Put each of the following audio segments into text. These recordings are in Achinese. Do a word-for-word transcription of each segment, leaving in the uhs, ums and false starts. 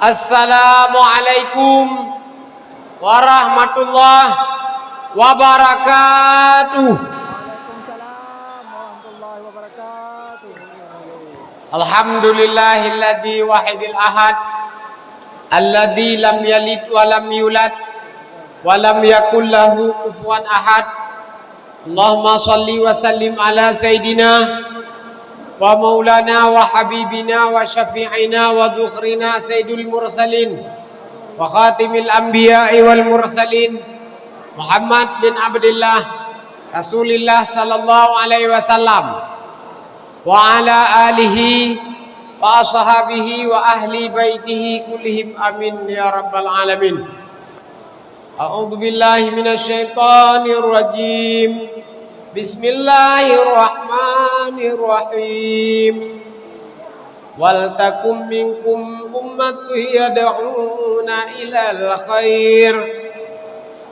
Assalamualaikum warahmatullahi wabarakatuh. Alhamdulillahilladzi wahidil ahad, alladzi lam yalid wa lam yulad, wa lam yakul lahu kufuwan ahad. Allahumma shalli wa sallim ala sayyidina wa maulana wa habibina wa syafi'ina wa dzukhrina sayyidul mursalin wa khatimil anbiya'i wal mursalin, Muhammad bin Abdillah, Rasulillah sallallahu alaihi wasallam, wa ala alihi wa ashabihi wa ahli baitihi kullihim, amin ya rabbal alamin. A'udzu billahi minasy syaithanir rajim. Bismillahirrahmanirrahim. Wal takum minkum ummatun yad'una ilal khair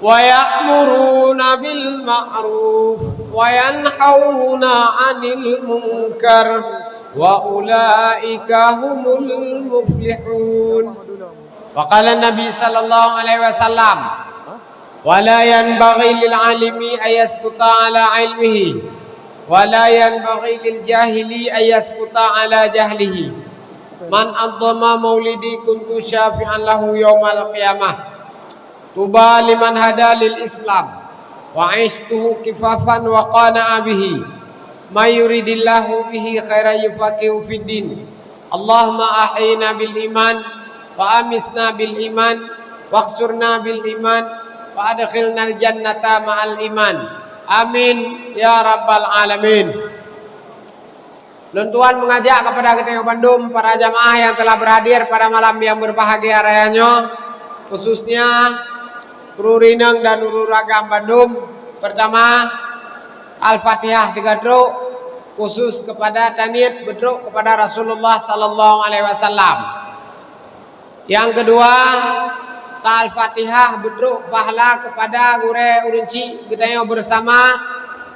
wa ya'muruna bil ma'ruf wa yanhauna 'anil munkar wa ulaika humul muflihun. Wa qala Nabi sallallahu alaihi wasallam, "Wa la yanbaghi lil alimi an yaskuta ala ilmihi, wa la yanbaghi lil jahili an yaskuta ala jahlihi. Man 'azzama maulidi kuntu syafi'an lahu yaumal qiyamah. Tuba liman hada lil Islam, wa 'ishtuhu kifafan wa qana'a bihi. May yuridillahu bihi khairan yufaqihu fid din." Allahumma ahyina bil iman, wa amitna bil iman, wahsyurna bil iman, wa adkhilnal jannata ma'al iman. Amin ya rabbal alamin. Lôn tuan mengajak kepada geutanyoe bandum para jamaah yang telah berhadir pada malam yang berbahagia raya nyoe, khususnya ureuëng inong dan ureuëng agam bandum. Pertama, Al-Fatihah tiga trok, khusus kepada taniet beutrok kepada Rasulullah sallallahu alaihi wasallam. Yang kedua, ta Al-Fatihah beutrok pahala kepada gurée ureuëng chik geutanyoe bersama,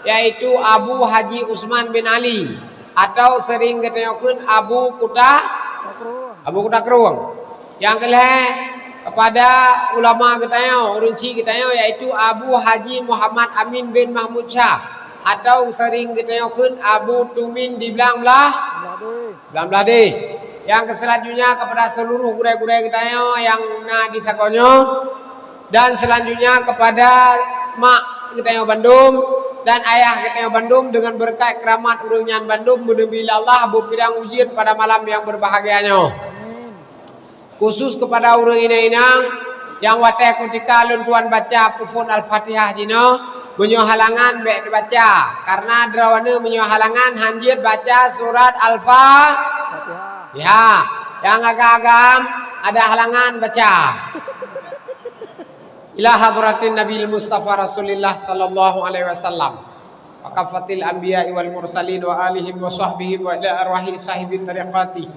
yaitu Abu Haji Usman bin Ali, atau sering geutanyoe kheun Abu Kuta, Abu Kuta Krueng. Nyang keulhée, kepada ulama geutanyoe, ureuëng chik geutanyoe, yaitu Abu Haji Muhammad Amin bin Mahmud Syah, atau sering geutanyoe kheun Abu Tumin di Blang Blah, Blang Blah Deh. Nyang keuselanjutnya kepada seluruh gurée-gurée geutanyoe nyang na di sagoe nyoe, dan selanjutnya kepada mak geutanyoe bandum dan ayah geutanyoe bandum, dengan berkat keramat ureuëng nyan bandum meuneubi lé Allah beupidang ujeuen pada malam yang berbahagia nyoe. Khusus kepada ureuëng inong-inong nyang watée kutika lôn tuan baca phon Al-Fatihah jinoe, meunyoe halangan bék baca, karena droeneuh meunyoe halangan han jeuet baca surat Al-Fatihah. Nyang agam-agam ada halangan baca. Ila hadratin Nabil Mustafa Rasulillah sallallahu alaihi wasallam. Wa kafatil anbiya'i wal mursalin wa alihim wa sahbihim wa ila arwahi sahibi tariqati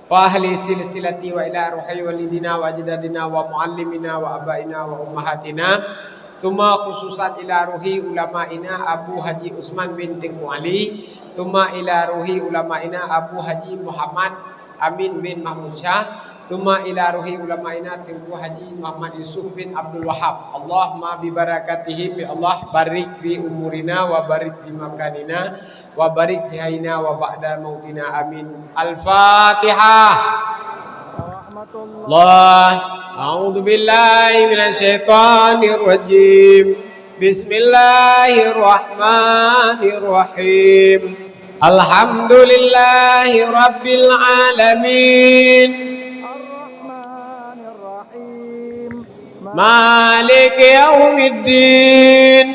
wa ahli silsilati wa ila arwahi walidina wa ajdadina wa muallimina wa abaina wa ummahatina. Tsumma khususan ila ruhi ulama'ina Abu Haji Usman bin Teuku Ali. Tsumma ila ruhi ulama'ina Abu Haji Muhammad Amin bin Mahmud Syah, tsumma ila ruhi ulama'ina Teungku Haji Muhammad Yusuf bin Abdul Wahab. Allahumma bi barakatihim, ya Allah, barik fi umurina wa barik fi makanina wa barik fi hayina wa ba'da mautina. Amin. Al-Fatihah. Allah. A'udzu billahi minasy syaithanir rajim. Bismillahirrahmanirrahim. Alhamdulillahi rabbil alamin. Maliki yaumiddin.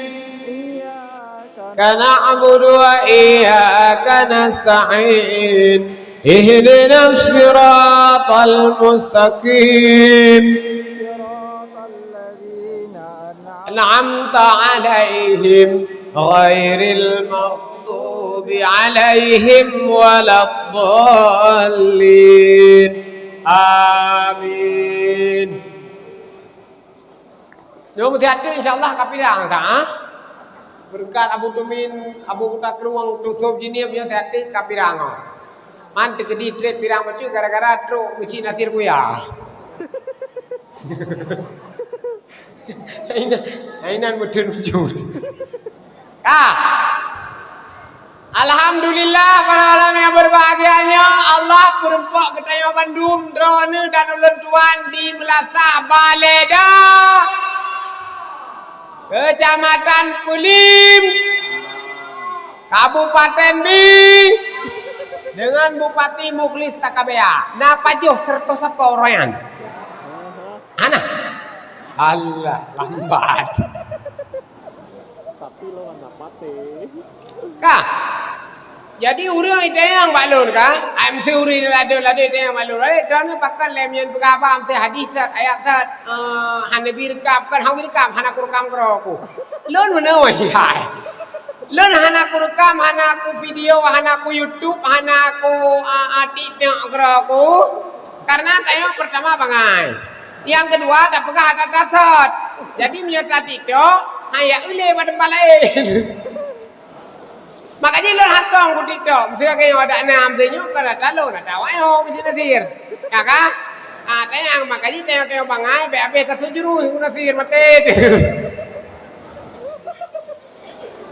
Iyyaka na'budu wa iyyaka nasta'in. Ihdinas siratal mustaqim. An'amta 'alaihim ghairil maghdubi 'alaihim waladdallin. Amin. Nyoe meusiateuk, insya Allah, ka pirang, sa, ha? Beureukat Abu Tumin, Abu Kuta Krueng, Tusôb Jinieb, nyoe siateuk ka pirang, oh. Man teukeudi trép pirang bacut gara-gara trok meucik Nasir Buya. Inan, inan beutôi wujud. Ka. Alhamdulillah, para ulama yang berbahagia nyoe, Allah peurumpok geutanyoe bandum, droeneuh dan ulôn tuan di Meulasah Baleda, Kecamatan Pulim, Kabupaten Bi, dengan Bupati Mukhlis Takabea. Na pajoh serta sapa uroe nyan? Hana. Allah, lambat. Tapi lawan dapat eh. Ka. Jadi ureuëng itanyong bak lôn ka, ai meusti ureuëng ladôm-ladôm itanyong bak lôn. Ai, droeneuh pakon lé meunyoe peugah haba meusti hadis that, ayat that, eh, hana bi rekam, kon hana bi rekam, hana kurekam keudroe ku. Lôn meunoe sih hai. Lôn hana kurekam, hana ku video, hana ku YouTube, hana ku, ah, ah, TikTok keudroe ku. Karena tanyoe pertama bangai. Nyang keudua tapeugah that-that sot. Jadi meunyoe ta TikTok, hai ya ulée bak teumpat laén. Makajih lôn hatong ku TikTok, meusigoe geuh nyoe adak na meusigoe nyoe ka rata lôn, rata awak nyoe keuci Nasir. Ya ka? Ah, tanyong makajih tanyong-tanyong bangai, bèk habéh tasut jurui ku Nasir maté.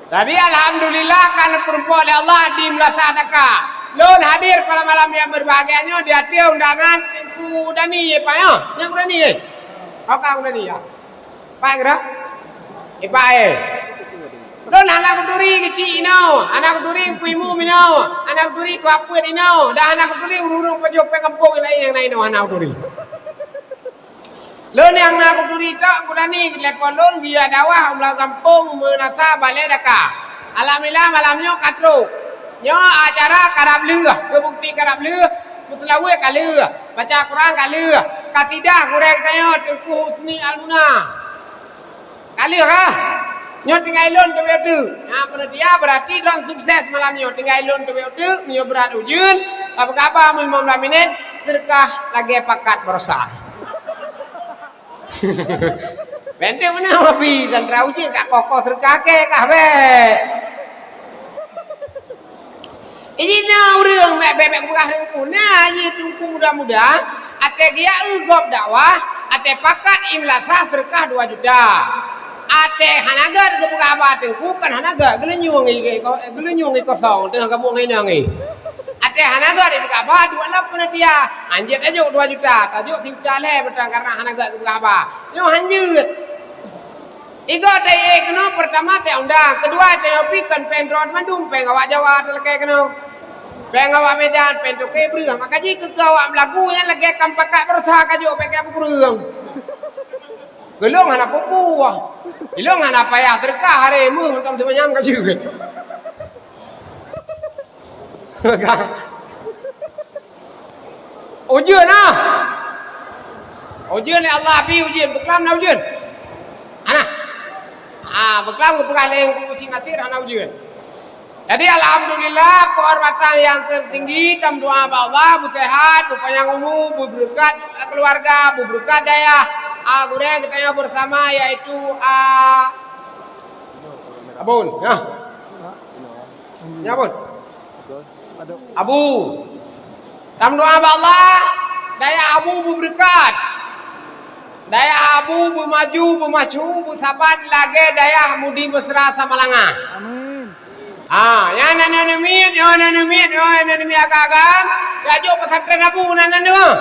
Tapi alhamdulillah ka neupeurumpok lé Allah di Meulasah Daka. Lôn hadir pada malam yang berbahagia nyoe di ateueh undangan Teungku Dani, ya, Pak, ya? Nyang Dani, ya? Oke, Dani, ya. Pak, kira? Ipak, eh. Lôn hana kuturi keuci inoe, hana kuturi Teungku Imum inoe, hana kuturi Tuha Peuet inoe, dan hana kuturi ureuëng-ureuëng pajoh péng gampông laén nyang na inoe, hana kuturi. Lôn nyang na kuturi tok, Teungku Dani, geutelepon lôn, geuyue dakwah u gampông Meulasah Baleda ka. Alhamdulillah, malam nyoe ka trok. Nyoe acara karab lheueh, keu bukeuti karab lheueh, peuseulaweuet ka lheueh, baca Quran ka lheueh, kasidah gurèe geutanyoe Teungku Husni Almuna. Ka lheueh kah? Nyoe tinggai lôn teubiet teuk. Nah, peureutian, berarti droen sukses malam nyoe. Tinggai lôn teubiet teuk, meunyoe brat ujeuen, ka peugah haba meunyoe limong blaih minét, seudeukah lagèe pakat baroesa. Pendek meunan, tapi tantra ujeuen ka koh-koh seudeukah kèe kah bèk. Iji na ureuëng bèk, bèk, bèk peugah teungku. Na jih teungku muda-muda, até geujak eu gob dakwah, até pakat i Meulasah seudeukah dua juta. Até hana gèt geupeugah haba teungku, kan hana gèt, geuleunyueng i, geuleunyueng i kosong, teungoh gabong ngon inong i. Até hana gèt ipeugah haba, dua lom peureutian. Hanjeuet tajok dua juta, tajok sijuta lhèe mantong karena hana gèt geupeugah haba. Nyoe hanjeuet. Igoe tayue keunoe, peurtama tayue undang, keudua tayue pi kon péng droe mandum, péng awak Jawa talakèe keunoe. Péng awak Medan, péng toke breueh. Maka jih keu awak meulagu nyan lagèe kam pakat baroesa ka jok, bèk ka peukureueng. Keu lôn hana peue-peue. Ilôn hana payah seudeukah, haré meuh mantong teumanyam ka jeuet. Ujeuen ah. Ujeuen lé Allah, pi ujeuen, beuklam na ujeuen. Hana. Ah, beuklam geupeugah lé Teungku Cik Nasir hana ujeuen. Jadi alhamdulillah, keuhormatan nyang teutinggi, tameudoa bak Allah, beuseuhat, beupanyang umu, beubeureukat keuluwarga, beubeureukat dayah. Ah, gurèe geutanyoe beusama, yaitu, ah, Abon, ya. Ya, Bun. Abu. Tameudoa bak Allah, dayah Abu beubeureukat. Dayah Abu beumaju, beumasyhu, beusaban lagèe dayah Mudi Mesra Samalanga. Amin. Ha, nyang na neumiet, nyang na neumiet, nyang na neumiet agam-agam, ya jok pesantren Abu nan na deungoe.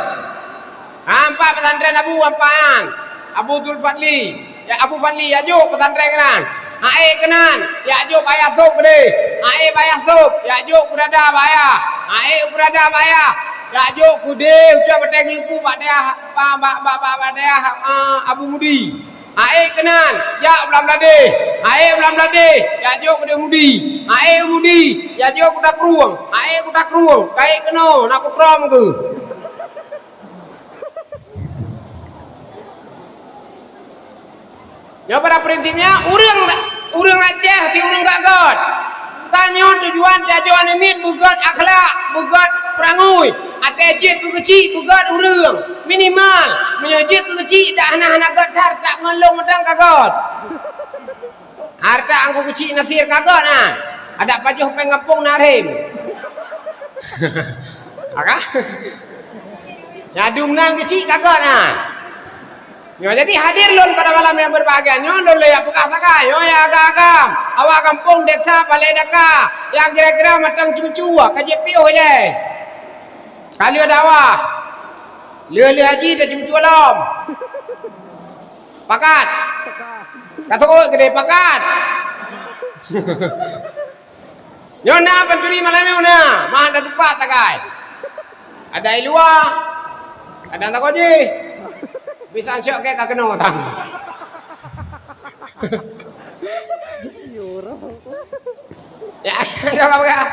Ha, ampat pesantren Abu, ampat nyan. Abu Dul Fadli. Ya, Abu Fadli, ya jok pesantren keunan. Aé keunan, ya jok Bayah Sop keudeh. Aé Bayah Sop, ya jok Peurada Bayah. Aé Peurada Bayah, ya jok keudeh, ucok batèe ngeulumpu bak dayah, bak, bak, bak, bak, bak dayah, eh, Abu Mudi. Aé keunan, jak Blang Bladeh. Aé Blang Bladeh, ya jok keudeh Mudi. Aé Mudi, ya jok Kuta Krueng. Aé Kuta Krueng, kayèe keunoe, na kutrôm keuh. Nyoe pada prinsipnya, ureueng, ureueng Aceh si ureueng gèt-gèt. Tanyoe tujuan tajok aneuk miet beugèt akhlak, beugèt peurangui. Até jeuet keu keuchik beugèt ureueng. Minimal, meunyoe jeuet keu keuchik dak hana-hana gèt that, tak ngon lôn mantong ka gèt. Hareuta Teungku Keuchik Nasir ka gèt na. Adak pajoh péng gampông na rhem. Aka? Nyadum nan keuchik ka gèt na. Nyoe jadi hadir lôn pada malam nyang berbahagia nyoe, lôn lôn jak peugah sagai, nyoe nyang agam-agam, awak gampông, desa, balai daka, nyang kira-kira mantong cucu, ka jipiôh ilée. Ka lheueh dakwah, lheueh-lheueh haji tacucu lom. Pakat. Ka seuôt keudeh, pakat. Nyoe na pancuri malam nyoe na, mah dah tupat sagai. Ada i luwa, ada takot jih. Bisa syok ke ka keunoe sang. Ya, ada apa?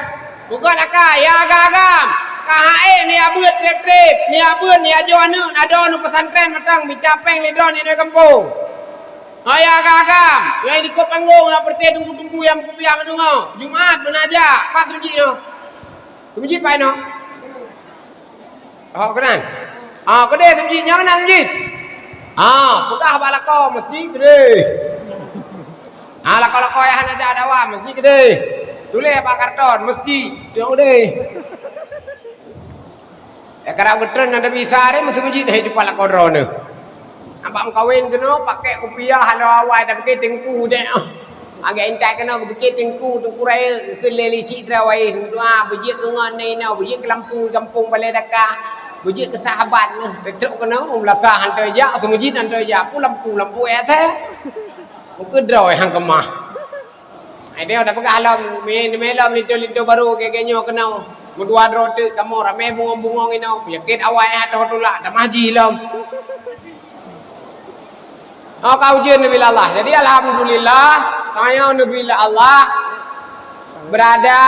Bukan aka, ya agam-agam. Ka hai ni abeuet trép-trép, ni abeuet ni ajoh aneuk, na do nu pesantren matang, bica péng lé droe ni gampông. Hai agam-agam, nyang di likot panggong, nyang peureuté teungku-teungku nyang kupiah meudungoe. Jumat beuna jak, pat teumeujiek nyoe. Teumeujiek pat nyoe. Oh, keunan. Ah, keudeh teumeujiek, nyang keunan teumeujiek. Ah, peugah bak lakoe, meuseujid keudeh. Ah, lakoe-lakoe nyang hana jak dakwah, meuseujid keudeh. Tuléh bak karton, meuseujid, nyang keudeh. Eh, karab geutreun Nabi Isa deh, meuseumeujiet hai di pala kodroe neuh. Nampak meukawen keunoe, pakai kupiah, halo awai, tapi ke teungku deh. Agak intat keunoe, geupike teungku, teungku raya, keu lé licik terawai, doa, beujeuet keu ngon nai inoe, beujeuet keu lampu gampông balai daka, beujeuet keu sahabat neuh, trok keunoe, meulasah hantom jak, seumeujiet hantom jak, pu lampu, lampu eh asai. Meukeudroe han keumah. Ai, dia dah peugah lom, mi, mi lom linto-linto barô, gaya-gaya nyoe keunoe. Meudua droe teuk kamoe, ramé bungong-bungong inoe. Penyakit awai eh, atau tulak, tamah jih lom. Oh, ka ujeuen neubi lé Allah. Jadi, alhamdulillah, tanyoe neubi lé Allah berada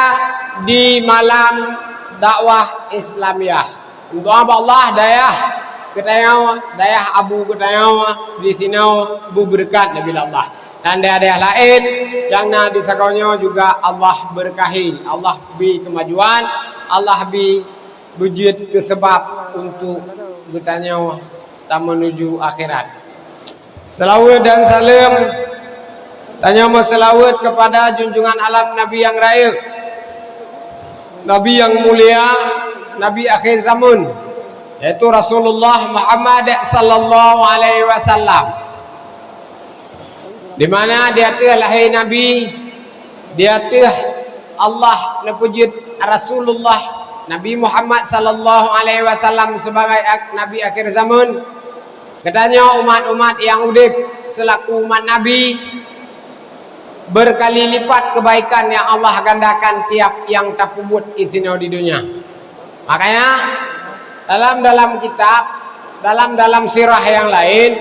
di malam dakwah Islamiyah. Meudoa bak Allah, dayah geutanyoe, dayah abu geutanyoe di sinoe beubeureukat neubi lé Allah. Dan dayah-dayah laén nyang na di sagoe nyoe juga Allah beureukahi, Allah bi keumajuan, Allah bi beujeuet keu seubab untuk geutanyoe tameunuju akhirat. Seulaweuet dan saleuem tanyoe meuseulaweuet keupada junjungan alam Nabi nyang rayeuk, Nabi nyang mulia, Nabi akhé zamon, yaitu Rasulullah Muhammad sallallahu alaihi wasallam. Di mana di ateueh lahé Nabi, di ateueh Allah neupeujeuet Rasulullah Nabi Muhammad sallallahu alaihi wasallam sebagai ak-, Nabi akhir zaman. Geutanyoe umat-umat nyang udeb seulaku umat Nabi, beurkali lipat keubaikan nyang Allah gandakan tiep nyang tapeubuet disinoe di donya. Makanya, dalam-dalam kitab, dalam-dalam sirah nyang laén,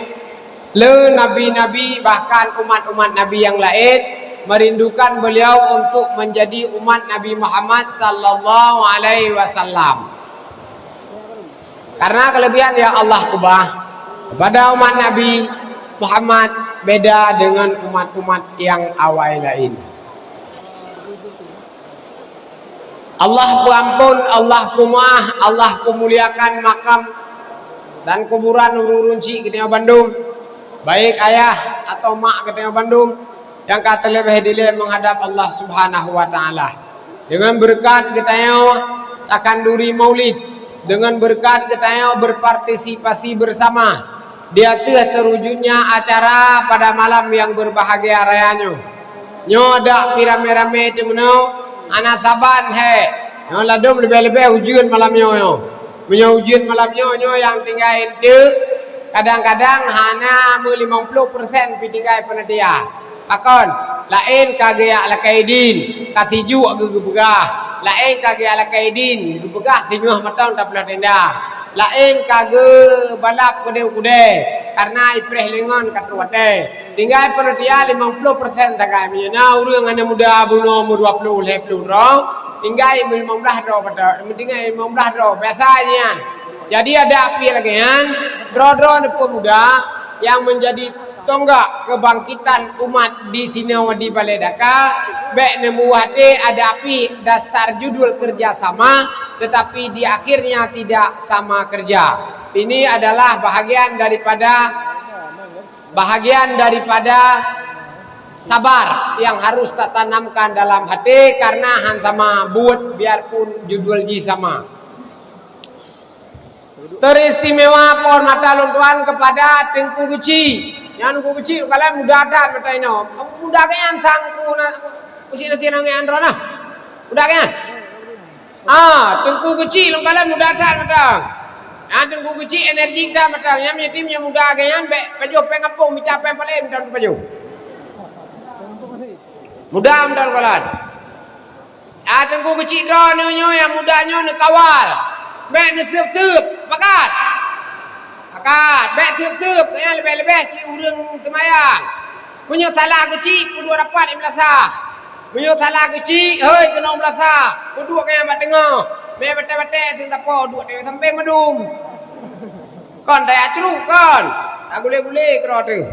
le nabi-nabi, bahkan umat-umat nabi nyang laén merindukan beliau untuk menjadi umat Nabi Muhammad sallallahu alaihi wasallam. Karena kelebihan yang Allah ubah kepada umat Nabi Muhammad beda dengan umat-umat yang awai laén. Allah peuampon, Allah peumeu'ah, Allah peumuliakan makam dan kuburan ureuëng-ureuëng chik geutanyoe bandum, baik ayah atau mak geutanyoe bandum nyang ka teuleubeh dilée meuhadab Allah Subhanahu wa Taala. Deungon beureukat geutanyoe takanduri maulid, deungon beureukat geutanyoe berpartisipasi bersama di ateueh terwujudnya acara pada malam yang berbahagia raya nyoe. Nyoe dak pi ramé-ramé teumeunoe hana saban he. Nyoe ladom leubeh-leubeh ujeuen malam nyoe nyoe. Meunyoe ujeuen malam nyoe nyoe nyang tinggai eunteuk, kadang-kadang hana meulimong ploh persen pi tinggai peunatia. Pakon, laén ka geujak lakée idin, ka sijuek geu-, geupeugah, laén ka geujak lakée idin, geupeugah singoh mantong taploh tenda. Laén ka geubalap keudée-keudée, kareuna ipreh lingon ka trok watée. Tinggai peunatia limong ploh persen sagai. Meunyoe na ureuëng hana muda bunoe umur dua ploh, lhée ploh droe, tinggai limong blaih droe patôt, tinggai limong blaih droe, biasa nyan. Jadi adak pih lagée nyan, droe-droe neupeumuda nyang meunjadi tonggak keubangkitan umat di sinoe di Balai Daka, bék neumuwah até adak pih dasar judul keureuja sama, teutapi di akhirnya tidak sama keureuja. Ini adalah bahagian daripada, bahagian daripada sabar yang harus tatanamkan dalam hati, karena han sama buet biarpun judul jih sama. Teristimewa penghormatan lôn tuan kepada Teungku Geuchik. Nyan Teungku Geuchik lôn kalon muda that mata inoe. Muda geuh nyan sang ku na, ku cit nanti nang nyan droeneuh. Muda geuh nyan. Ah, Teungku Geuchik lôn kalon muda that mata. Ah, Teungku Geuchik energi that mata. Nyan yatim nyan muda geuh nyan bèk pajoh péng gampông, mita péng paleng, mita pajoh. Muda, muda lôn kalon. Ah, Teungku Geuchik droeneuh nyoe nyang muda nyoe neukawal. Bèk neuseup-seup. Pakat? Pakat. Bèk seup-seup. Nyan leubeh-leubeh cit ureueng seumayang. Meunyoe salah Geuchik, peuduek rapat i meulasah. Meunyoe salah Geuchik, hôi, keunoe meulasah. Peuduek nyan bak teungoh. Mé batèe-batèe teuh sapo duek teungoh sampéng mandum. Kon tajak crok kon. Tagulé-gulé keudroe teuh.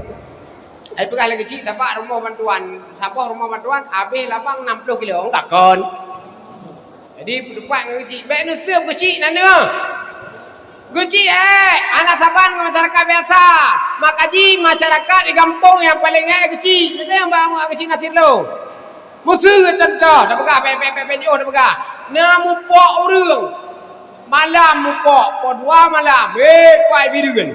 Ai peugah lé Geuchik, sapat rumoh bantuan, saboh rumoh bantuan, habéh labang nam ploh kilo, enggak kon. Jadi, peudupat ngon Geuchik, bèk neuseup Geuchik na neuh. Geuchik, eh, hana saban ngon masyarakat biasa. Maka jih masyarakat di gampông nyang paleng eh Geuchik. Teuntèe nyang bak Geuchik Nasir Long. Meuseu contoh, tapeugah, pé, pé, pé, pé, joh tapeugah. Na mupok ureueng. Malam mupok, poh dua malam. Hei, pai Bireuen.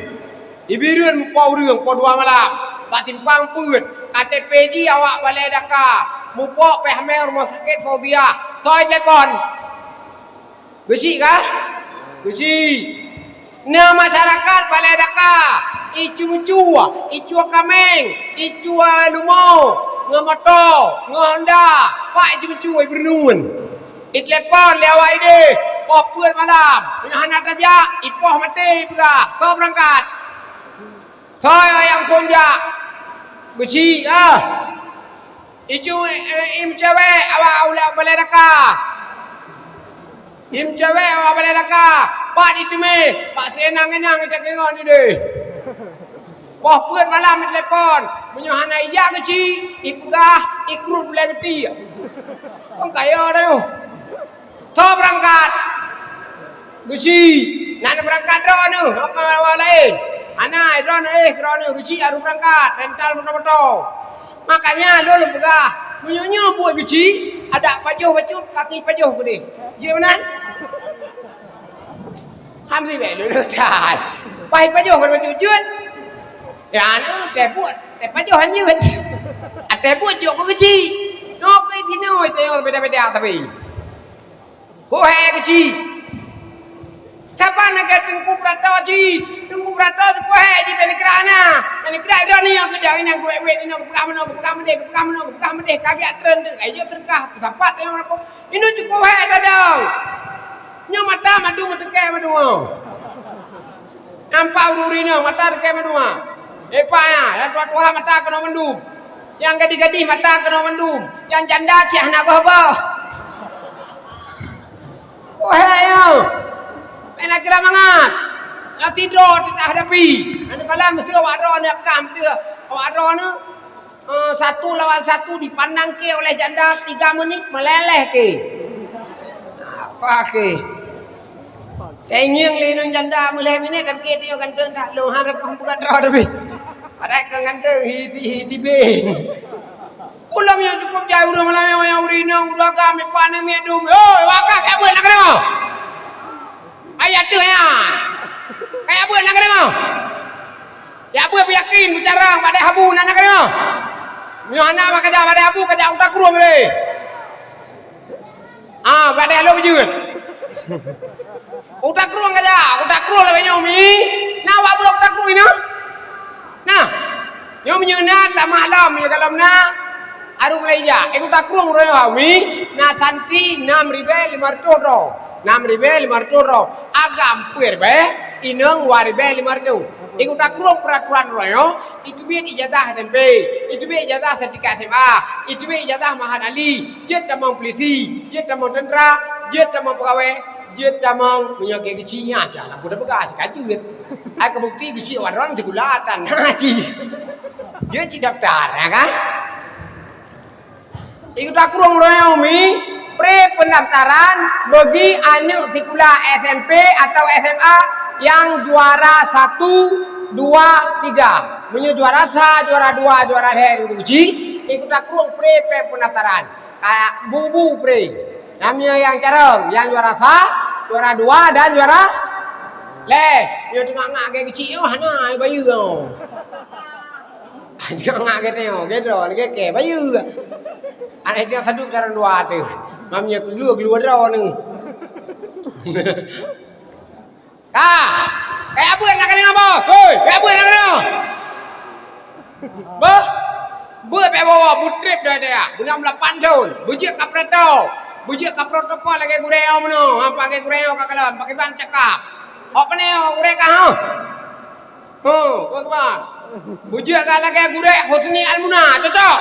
Di Bireuen mupok ureueng poh dua malam. Bak simpang peuet, K T P jih awak Balai Daka. Mupok pih hamé rumoh sakét Fauziah. Soe telepon? Geuchik kah? Geuchik. Na masyarakat Balai Daka, icu-icu, icu kaméng, icu lumo, ngon moto, ngon honda, pak icu-icu i Bireuen. Itelepon lé awak idéh, poh peuet malam, meunyoe hana tajak, ipoh maté ipeugah, soe beurangkat? Soe nyang phôn jak? Geuchik ah. Icu, eh, im cewek awak ulak Balai Daka. Im cewek awak Balai Daka. Pat iteumé, bak sienang-enang ita keungon idéh. Poh peuet malam itelepon, meunyoe hana ijak Geuchik, ipeugah, ikrut bulèe geuti. Kon kaya dah nyoe. Soe beurangkat? Geuchik. Nan beurangkat droeneuh, apa awak laén? Hana, droeneuh, eh, droeneuh, Geuchik harôh beurangkat, rental moto-moto. Makanya lôn lôn peugah, meunyoe nyoe buet Geuchik, adak pajoh bacut, kaki pajoh keudéh. Jeuet meunan? Ham sibèk lôn that. Pai pajoh kon bacut jeuet. Ya, na, teubuet, teupajoh han jeuet. Teubuet jok keu Geuchik. Nyoe keu sinoe, teuh beda-beda tapi. Keuhai Geuchik. Saban lagèe Teungku Berato cit. Teungku Berato keuhai di Panikrah na. Panikrah droeneuh nyang keudang inong keuwet-wet inong geupeugah meunoe, geupeugah meudéh, geupeugah meunoe, geupeugah meudéh. Ka geujak treun teuk. Ayo teureukah peusapat nyang lapor. Inong cukup hai tadong. Nyoe mata mandum meuteukai mandum. Nampak ureueng-ureueng inong mata teukai mandum. Epa nya, nyang tuha-tuha mata keunoe mandum. Nyang gadih-gadih mata keunoe mandum, nyang janda cit hana boh-boh. Wahai nyoe, meunan kira mangat. Nyang sidroe teuka hadapi. Aneuk kala meuseu awak droeneuh ka meuseu awak droeneuh, eh, satu lawan satu dipandang ke oleh janda tiga menit meuleleh ke. Apa ke? Teuingieng lé inong janda meulhèe minét, tapi keu tanyoe ganteng that lôn, hareup peugah droe tapi. Padahai kon ganteng, hi, hi, hi, tibeng. Ulôn nyang cukup jai ureueng malam nyoe, nyang ureueng inong, ureueng agam, ipan, miet dum. Hoi, waka, kaya beuet na keudroe. Ayat teuh nyan. Kaya beuet na keudroe. Ya beuet beuyakin, beucarang, bak deh habu na keudroe. Meunyoe hana bak kaja bak deh habu, kaja utak krueng lé. Ah, bak deh lôn jeuet. Utak krueng kaja, utak krueng lagèe nyoe mi. Na awak beuet utak krueng inoe? Nah. Nyoe meunyoe na tamah lom, nyoe galom na. Aru mulai jak. Eh, utak krueng uroe nyoe mi. Na santri nam ribèe limong reutôh droe. Nam ribèe limong reutôh droe. Agam peuet ribèe, inong dua ribèe limong reutôh. Eh, utak krueng peuraturan uroe nyoe. Iteubiet ijazah S M P, iteubiet ijazah sertifikat S M A, iteubiet ijazah Mahat Ali, jeuet tamong polisi, jeuet tamong teuntra, jeuet tamong peugawée, jeuet tamong meunyoe geuchik nyan, cah lampu dah peugah, cah ka jeuet. Ai keu bukti geuchik awak droe sikula tan haji. Jeuet cit daftar, ya kan? Ikut takrueng uroe nyoe mi, pre pendaftaran bagi aneuk sikula S M P atau S M A nyang juara satu, dua, tiga. Meunyoe juara sa, juara dua, juara lhèe, uji, ikut takrueng pre pe pendaftaran. Kayak bubu pre. Namanya nyang carông, nyang juara sa, juara dua, dan juara Leh, nyoe teungoh ngak keu keuchik nyoe hana bayeue nyoe. Teungoh ngak keu nyoe, keu droe lagèe keu bayeue. Aneuk nyoe saduek carông dua teuh. Mam nyoe keu glue, glue droe nyoe. Ka. Kaya beuet nak keuneuk bos. Hoi, kaya beuet nak keuneuk. Beuh, beuet bèk woe-woe, beutrép dayah-dayah. Beunam lapan thon, beujeuet ka protokol. Beujeuet ka protokol lagèe gurèe nyoe meunoe, ha, lagèe gurèe nyoe ka kalon, pakriban cakap. Hok keuneuk gurèe ka, ha? Ho, tuan-tuan. Beujeuet ka lagèe gurèe Husni Almuna, cocok?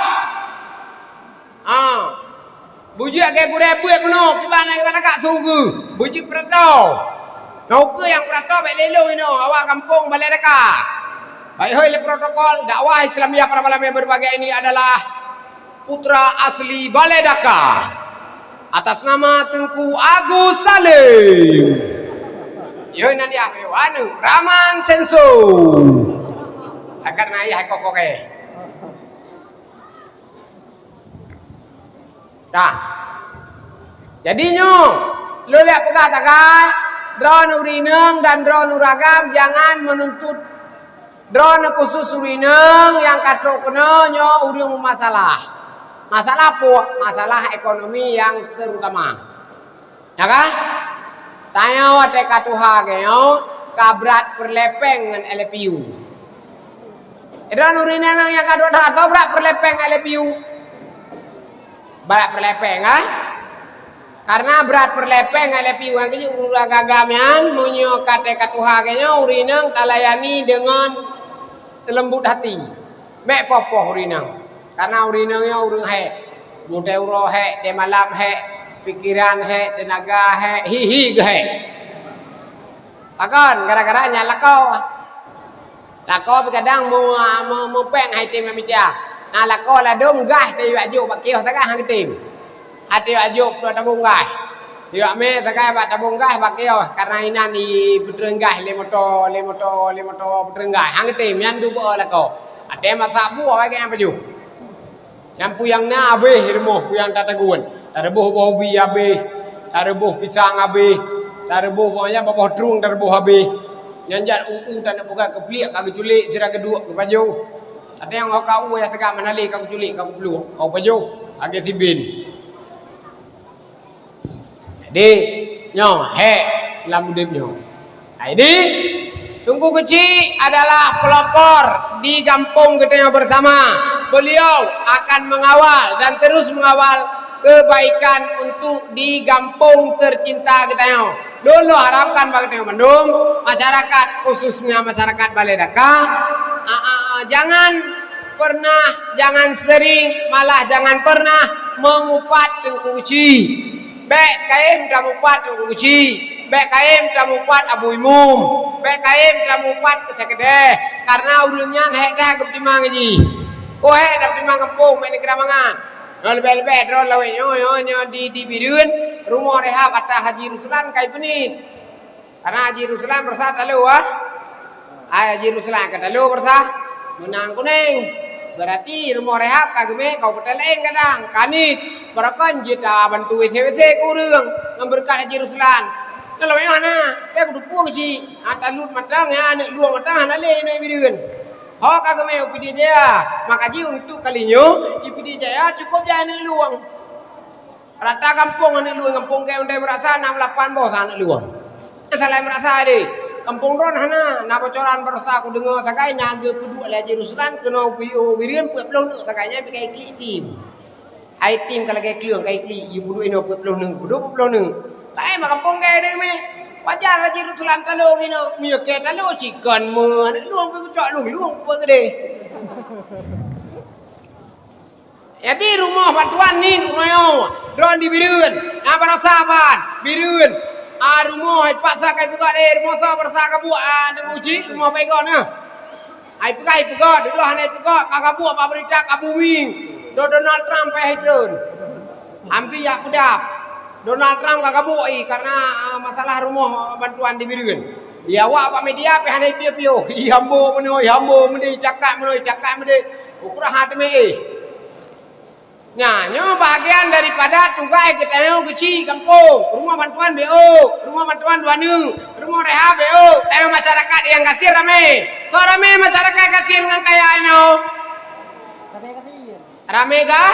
Ha. Beujeuet lagèe gurèe beuet meunoe, kiban lagèe balagak su geuh. Beujeuet peurato. Nyoe keuh nyang peurato bèk lé lôn inoe, awak gampông Balai Daka. Baik hôi lé protokol, dakwah Islamiyah pada malam yang berbahagia ini adalah putra asli Balai Daka. Atas nama Teungku Agus Salim. Yoi nan dia, yoi, anu, Raman Senso. Akan ayah kok-kok eh. Dah. Jadi nyoe, lôn lheueh peugah sagai, droeneuh ureueng inong dan droeneuh ureueng agam jangan menuntut droeneuh khusus ureueng inong nyang ka trok keunoe nyoe ureueng meumasalah. Masalah peue? Masalah ekonomi nyang terutama. Ya kan? Tanyoe watèe ka tuha geutanyoe ka brat peureulèe pèng ngon L P U. Droeneuh ureueng inong nyang ka duek that, soe brat peureulèe pèng ngon L P U? Brat peureulèe pèng, ha? Karena brat peureulèe pèng ngon L P U nyan keuh ureueng agam nyan, meunyoe ka watèe ka tuha geutanyoe, ureueng inong talayani deungon teuleumbut hati. Bèk poh-poh ureueng inong. Karena ureueng inong nyoe ureueng hék. Watèe uroe hék, watèe malam hék, pikeran hék, teunaga hék, hi-hi geuh hék. Pakon? Gara-gara nyan lakoe. Lakoe pih kadang meu-, meu-, meupèng hai tem mita. Na lakoe ladôm gaih tayue jak jok bak kios sagai han geutem. Até ajôk peutabông gaih. Siwak mé sagai bak tabông gaih bak kios, karna inan ipeutreun gaih lé moto, lé moto, lé moto peutreun gaih. Han geutem, nyan duek beuo lakoe. Até masak buah, awai gét nyang pajoh. Nyan peue nyang na abéh rumoh, peue nyang tatagun. Tareuboh boh ubi abéh, tareuboh pisang abéh, tareuboh boh nyang bak boh trueng tareuboh abéh. Nyan jak u-u taneuk peugah keupliek ka geuculék sira geuduek geupajoh. Até nyang ka u ya teuka manalé ka geuculék ka geupluek, ka geupajoh, lagèe siben. Jadi, nyoe, hék lam udép nyoe. Jadi, Teungku Keuchik adalah pelopor di gampông geutanyoe bersama. Beliau akan mengawal dan terus mengawal kebaikan untuk di gampông tercinta geutanyoe. Lôn lôn harapkan bak geutanyoe mandum, masyarakat, khususnya masyarakat Balai Daka, a, a, a, jangan pernah, jangan sering, malah jangan pernah mengupat Teungku Keuchik. Bèk kayém tamupat Teungku Keuchik, bèk kayém tamupat Abu Imum, bèk kayém tamupat keu sakeudéh, karna ureueng nyan hék that geupeutimang jih. Keu hék tatimang gampông, meunan keurambangan. Nyoe leubeh-leubeh droe lawét nyoe, nyoe, nyoe di, di Bireuen, rumoh rehab ata Haji Ruslan kai beuniet. Karna Haji Ruslan beurasa talo, ah. Hai Haji Ruslan ka talo beurasa. Meunang kunéng. Berarti rumoh rehab ka geumé, ka u peureulèe laén kadang. Ka niet. Barokon jeuet tabantu W C W C keu ureueng ngon beureukat Haji Ruslan. Nyoe lawét nyoe hana. Teuh kuteupue cit. Hana talut mantong, ya, aneuk lueng mantong hana lé inoe Bireuen. Ho ka geumé u Pidie Jaya. Maka jih untuk kali nyoe di Pidie Jaya cukôp jai aneuk lueng. Rata gampông aneuk lueng, gampông Gèt Undai Meurasa na lapan boh sa aneuk lueng. Nyan salai meurasa deh. Gampông droen hana, na bocoran baroesa kudeungö sagai na geupeuduek lé Haji Ruslan keunoe u Bireuen peuet ploh neuk sagai nyan pih ka iklik tim. Hai tim ka lagèe kleueng ka iklik, jipeuduek inoe peuet ploh neuk, peuduek peuet ploh neuk. Laén bak gampông Gèt deh meh. Wajar Haji Ruslan talo inoe, meunyoe keu talo cit kon meu aneuk lueng pih kucok lueng-lueng peuet keudeh. Jadi rumoh bantuan niet uroe nyoe, droen di Bireuen, na baroesa ban, Bireuen. Ah, rumoh ipaksa kai peugah lé, rumoh soe baroesa ka buet, ah, Teungku Keuchik, rumoh Baygon nyoe. Ai peugah, ai peugah, dudoe hana ipeugah, ka, ka buet bak beurita ka booming. Do Donald Trump payah itreun. Hamzah yak peudap. Donald Trump ka gabuek i karena, ah, masalah rumoh bantuan di Bireuen. Di awak bak media pih hana ipiôh-piôh. I hambo meunoe, i hambo meudeh, i cakap meunoe, i cakap meudeh. Ukurah ha teumé éh. Nah, nyoe bahagian daripada tugaih geutanyoe geuchik gampông, rumoh bantuan B O, rumoh bantuan dua neuk, Rumoh reha beu, tapi masyarakat nyang gasien ramé. Soe ramé masyarakat gasien ngon kaya inoe? Ramé ga?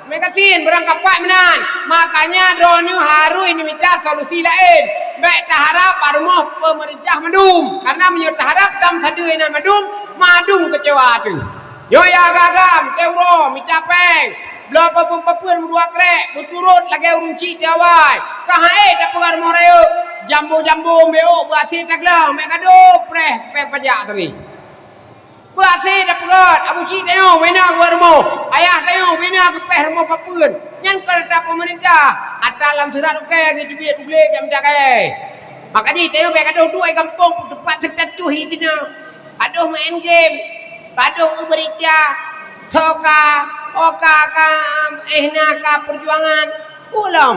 Ramé gasien, beurangkapat meunan. Makanya droeneuh harus neumita solusi laén. Bék taharap bak rumoh peumeurintah mandum. Karena meunyoe taharap tam sadeue inan mandum, mandum keucewa teuh. Nyoe ya agam-agam, teuh uroe, mita péng. Bloe papeuen-papeuen meudua krek, beuturot lagèe ureueng chik teuh awai. Ka han ék tapeugah rumoh rayeuk, jambo-jambo, beuôk, beuaséh taglang, bék gadôh preh péng pajak sabe. Beuaséh tapeugöt, abu chik tanyoe bina geubuet rumoh, ayah tanyoe bina geupéh rumoh papeuen. Nyan kon atra peumeurintah, atra lam surat ukèe geuteubiet u glé jak mita kayèe. Maka jih tanyoe bék gadôh duek gampông, teumpat seutatuih dinoe. Gadôh main game, gadôh u beurita, soka, oka ka, éh na ka peujuangan. Ulôn,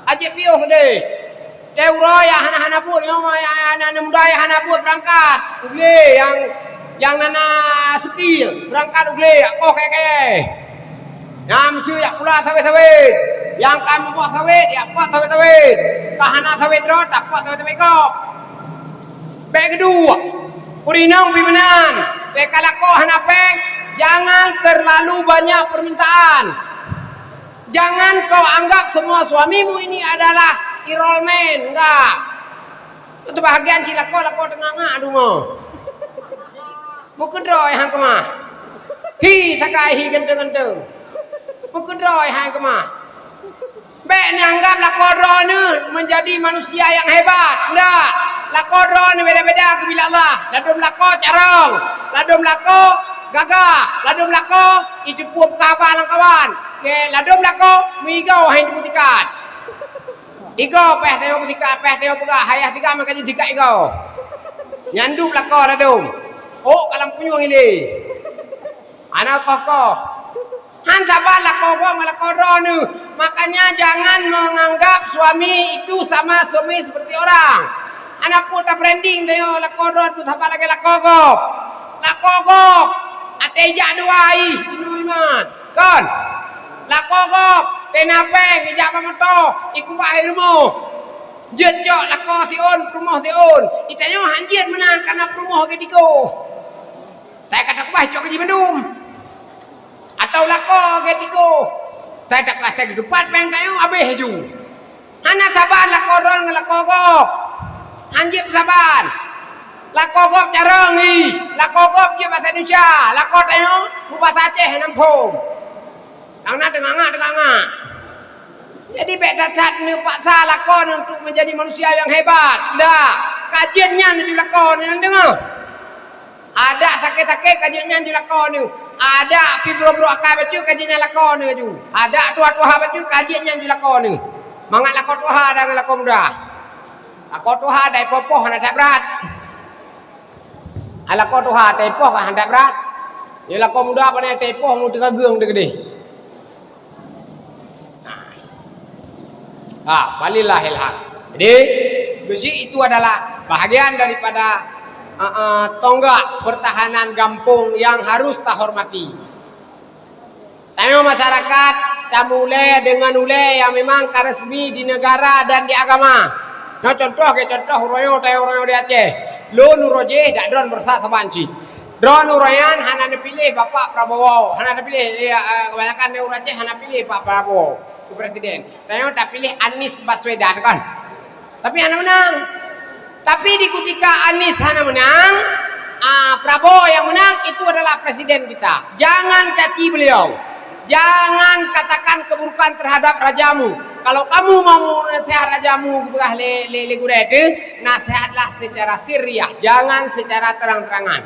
ajeuk piôh deh. Teuh uroe nyang hana-hana buet, nyoe nyang hana-hana muda nyang hana buet beurangkat. U glé nyang, nyang na na skill, beurangkat u glé, jak poh kayèe-kayèe. Nyang miseue jak pula sawét-sawét. Nyang ka muboh sawét, jak pot sawét-sawét. Ka hana sawét droe, tapot sawét-sawét gob. Bék geuduek. Ureueng inong pih meunan. Bék ka lakoe hana péng, jangan terlalu banyak permintaan. Jangan kau anggap semua suamimu ini adalah enrollment, enggak. Teubahagian cit lakoe, lakoe teungoh ngak deungoe. Meukeudroe han keumah. Hi sakai hi ganteng-ganteng. Meukeudroe han keumah. Bék neuanggap lakoe droeneuh menjadi manusia yang hebat. Ndak. Lakoe droeneuh beda-beda keubiet lé Allah. Ladôm lakoe carông, ladôm lakoe gagah, ladôm lakoe jiteupeue peugah haba lam kawan. Oke, ladôm lakoe meuigoe han jiteupeue sikat. Igoe péh tanyoe peusikat, péh tanyoe peugah, ayah sikat meukaji sikat igoe. Nyan dum lakoe ladôm. Ôk ka lam punyueng ilé. Hana koh-koh. Han saban lakoe gob ngon lakoe droeneuh. Makanya jangan menganggap suami itu sama suami seperti orang. Hana peue ta-branding tanyoe lakoe droe peusaban lagèe lakoe gob. Lakoe gob, até ijak dua ih, inoe iman. Kon. Lakoe gob, teuh na péng, ijak bak moto, ikuba hai rumoh. Jeuet cok lakoe siôn, peurumoh siôn. Itanyoe han jeuet meunan kana peurumoh geuh tigo. Sai ka takeubah cok keu jih mandum. Atawa lakoe geuh tigo. Sai takeubah sai geutupat péng tanyoe habéh laju. Hana saban lakoe droe ngon lakoe gob. Han jeuet saban. Lakoe gob carông ih. Lakoe gob jeuet basa Indonesia. Lakoe tanyoe meubasa Aceh hana muphom. Nyang na teungangak-teungangak. Jadi bék that-that neupaksa lakoe neuh untuk menjadi manusia yang hebat. Ndak. Ka jeuet nyan laju lakoe neuh, neudeungoe. Adak sakét-sakét ka jeuet nyan laju lakoe neuh. Adak pih brok-brok akai bacut ka jeuet nyan lakoe neuh laju. Adak tuha-tuha bacut ka jeuet nyan laju lakoe neuh. Mangat lakoe tuha dan lakoe muda. Lakoe tuha dai poh-poh hana that brat. Ai lakoe tuha dai poh ka hana that brat. Nyoe lakoe muda pane dai poh mu teuka geueng teukeudeh. Ha, falillahil haq. Jadi, beusi itu adalah bahagian daripada, eh, eh, tonggak pertahanan gampông yang harus tahormati. Tanyoe masyarakat tamulée deungon ulée nyang memang ka resmi di negara dan di agama. Nyoe contoh, keu contoh uroe nyoe, tanyoe uroe nyoe di Aceh. Lôn uroe jéh dak droen beurasa saban cit. Droen uroe nyan hana neupiléh Bapak Prabowo, hana neupiléh, eh, eh, kebanyakan ureueng Aceh hana piléh Pak Prabowo keu presiden. Tanyoe tapiléh Anies Baswedan, kan? Tapi hana meunang. Tapi di kutika Anies hana meunang, ah, Prabowo yang menang, itu adalah presiden kita. Jangan caci beliau. Jangan katakan keburukan terhadap rajamu. Kalau kamu mau nasihat rajamu, geupeugah lé, lé, lé gurée teuh, nasihatlah secara sirriyah, jangan secara terang-terangan.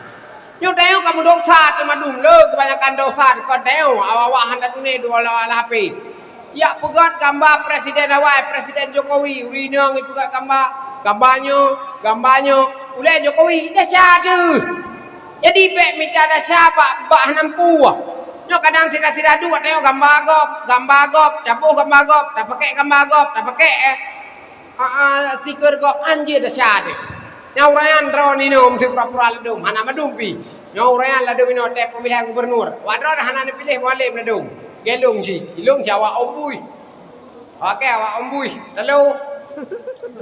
Nyoe tanyoe ka meudosa teuma dum le, kebanyakan dosa kon tanyoe, awak-awak hana tuné dua lam H P. Jak peugöt gamba presiden awai, Presiden Jokowi, ureueng inong jipeugöt gamba, gamba nyoe, gamba nyoe, ulée Jokowi, desya deuh. Jadi bék mita desya bak, bak hana mampu. Nyoe kadang sira-sira duek tanyoe gamba gob, gamba gob, taboh gamba gob, tapakèk gamba gob, tapakèk, eh, ah, ah, stiker gob, anjir desya deuh. Nyoe ureueng nyan droeneuh inoe meusti pura-pura ladôm, hana mandum pih. Nyoe ureueng nyan ladôm inoe teuh pemilihan gubernur. Awak droeneuh hana neupiléh Mualem ladôm. Gelong cit, ilong cit awak Om Bui. Oke, awak Om Bui. Lalu,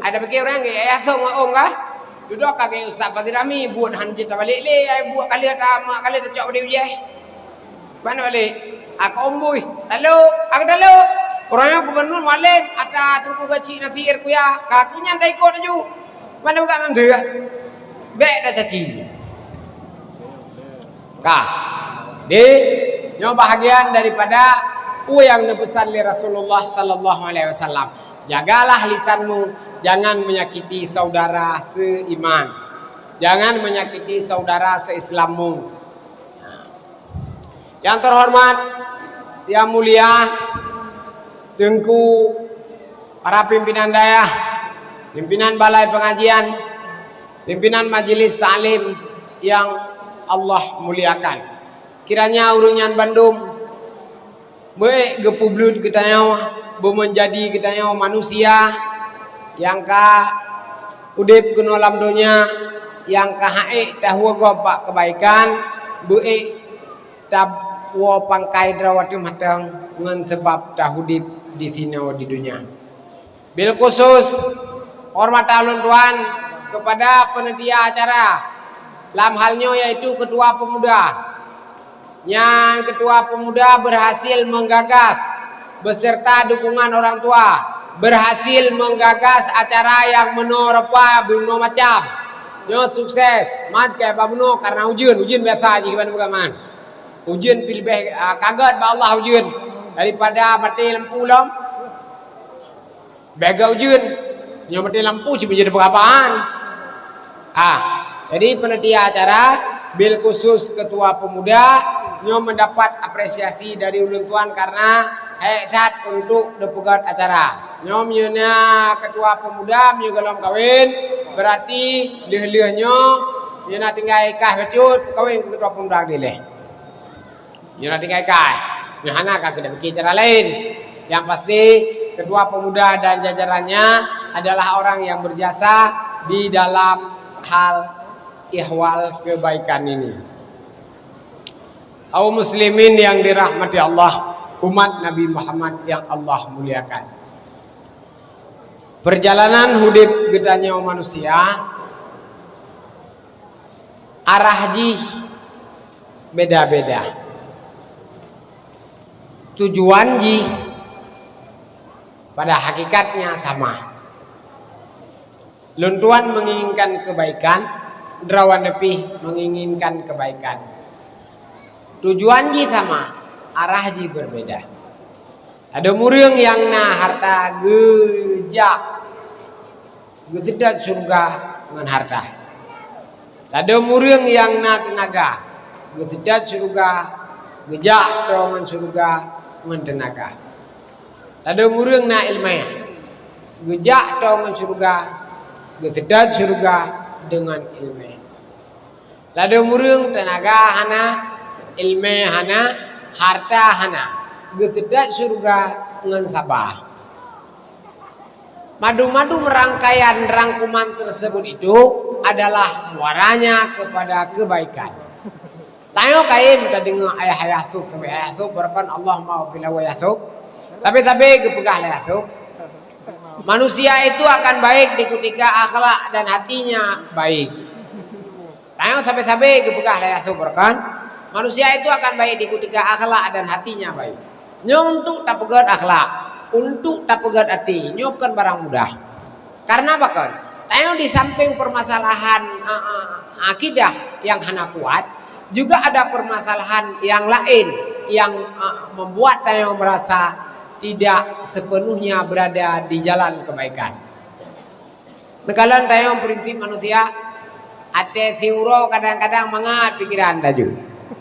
Ada pikir orang ke, ayah song mak om kah? Duduk ka ke Ustaz Fadil Rami, buet han jeuet tabalek lé, ai buet ka lheueh ta-, mak ka lheueh tacok padé ujeh. Ban tabalek? Aku ombui. Talok, aku talok. Orang yang gubernur Mualem, ata Teungku Geuchik Nasir Kuya, ka keu nyan taikot laju. Ban tapeugah ngon teuh. Bèk tacaci. Ka. Jadi, nyoe bahagian daripada peue nyang neupeusan lé Rasulullah sallallahu alaihi wasallam. Jagalah lisanmu, jangan menyakiti saudara seiman. Jangan menyakiti saudara seislammu. Yang terhormat, yang mulia, Teungku, para pimpinan dayah, pimpinan balai pengajian, pimpinan majelis taklim yang Allah muliakan. Kiranya ureuëng nyan bandum beuék geupeubleut geutanyoe, beumeunjadi geutanyoe manusia nyang ka udeb keunoe lam donya, nyang ka han ék tahuegop bak keubaikan, beuék tawoe pangkai droe ateueh mantong ngon sabab taudeb disinoe di donya. Bilkhusus, hormatan ulôn tuan kepada penyedia acara lam hal nyoe, yaitu Ketua Pemuda. Nyan Ketua Pemuda berhasil menggagas beserta dukungan orang tua, berhasil menggagas acara nyang meunoe rupa, meunoe macam. Nyoe sukses, mat keu bak bunoe karena ujeuen, ujeuen biasa jih ban peugah man. Ujeuen pih leubeh, ah, ka gét bak Allah ujeuen daripada maté lampu lom. Bèk gét ujeuen, nyoe maté lampu cit beujeuet peugah apaan. Ah, jadi panitia acara, bilkhusus Ketua Pemuda, nyoe mendapat apresiasi dari ulôn tuan karena hék that untuk neupeugét acara. Nyoe meunyoe na Ketua Pemuda meunyoe gohlom kawén, berarti lheueh-lheueh nyoe, meunyoe na tinggai kah bacut, kawén keu Ketua Pemuda dilèe. Nyoe na tinggai kai. Nyoe hana ka keuneuk pikir cara laén. Yang pasti, Ketua Pemuda dan jajarannya adalah orang yang berjasa di dalam hal ihwal kebaikan ini. Kaum muslimin yang dirahmati Allah, umat Nabi Muhammad yang Allah muliakan. Perjalanan udeb geutanyoe manusia, arah jih beda-beda. Tujuan jih pada hakikatnya sama. Lôn tuan menginginkan kebaikan, droe nyan pih menginginkan kebaikan. Tujuan jih sama, arah jih berbeda. Ladôm ureuëng nyang na harta geujak geuseutôt syeuruga ngon harta. Ladôm ureuëng nyang na teunaga geuseutôt syeuruga, geujak toe ngon syeuruga ngon teunaga. Ladôm ureuëng na iéleumé geujak toe ngon syeuruga, geuseutôt syeuruga deungon iéleumé. Ladôm ureuëng teunaga hana, iéleumé hana, harta hana, geuseutôt syeuruga ngon saba. Madum-madum rangkaian rangkuman tersebut itu adalah muaranya kepada kebaikan. Tanyoe kayém tadeungoe ayah-ayah sôb, sampai ayah sôb beureukan, Allahumma ghfir lahu wa yah sôb. Sabe-sabe geupeugah lé ayah sôb, manusia itu akan baik di ketika akhlak dan hatinya baik. Tanyoe sabe-sabe geupeugah lé ayah sôb beureukan, manusia itu akan baik di ketika akhlak dan hatinya baik. Nyoe untuk tapeugét akhlak, untuk tapeugét até, nyoe kon barang mudah. Karena pakon? Tanyoe di samping permasalahan, eh, eh, akidah yang hana kuat, juga ada permasalahan yang lain yang, eh, membuat tanyoe merasa tidak sepenuhnya berada di jalan kebaikan. Neukalon tanyoe prinsip manusia, até siuroe kadang-kadang mangat pikeran laju.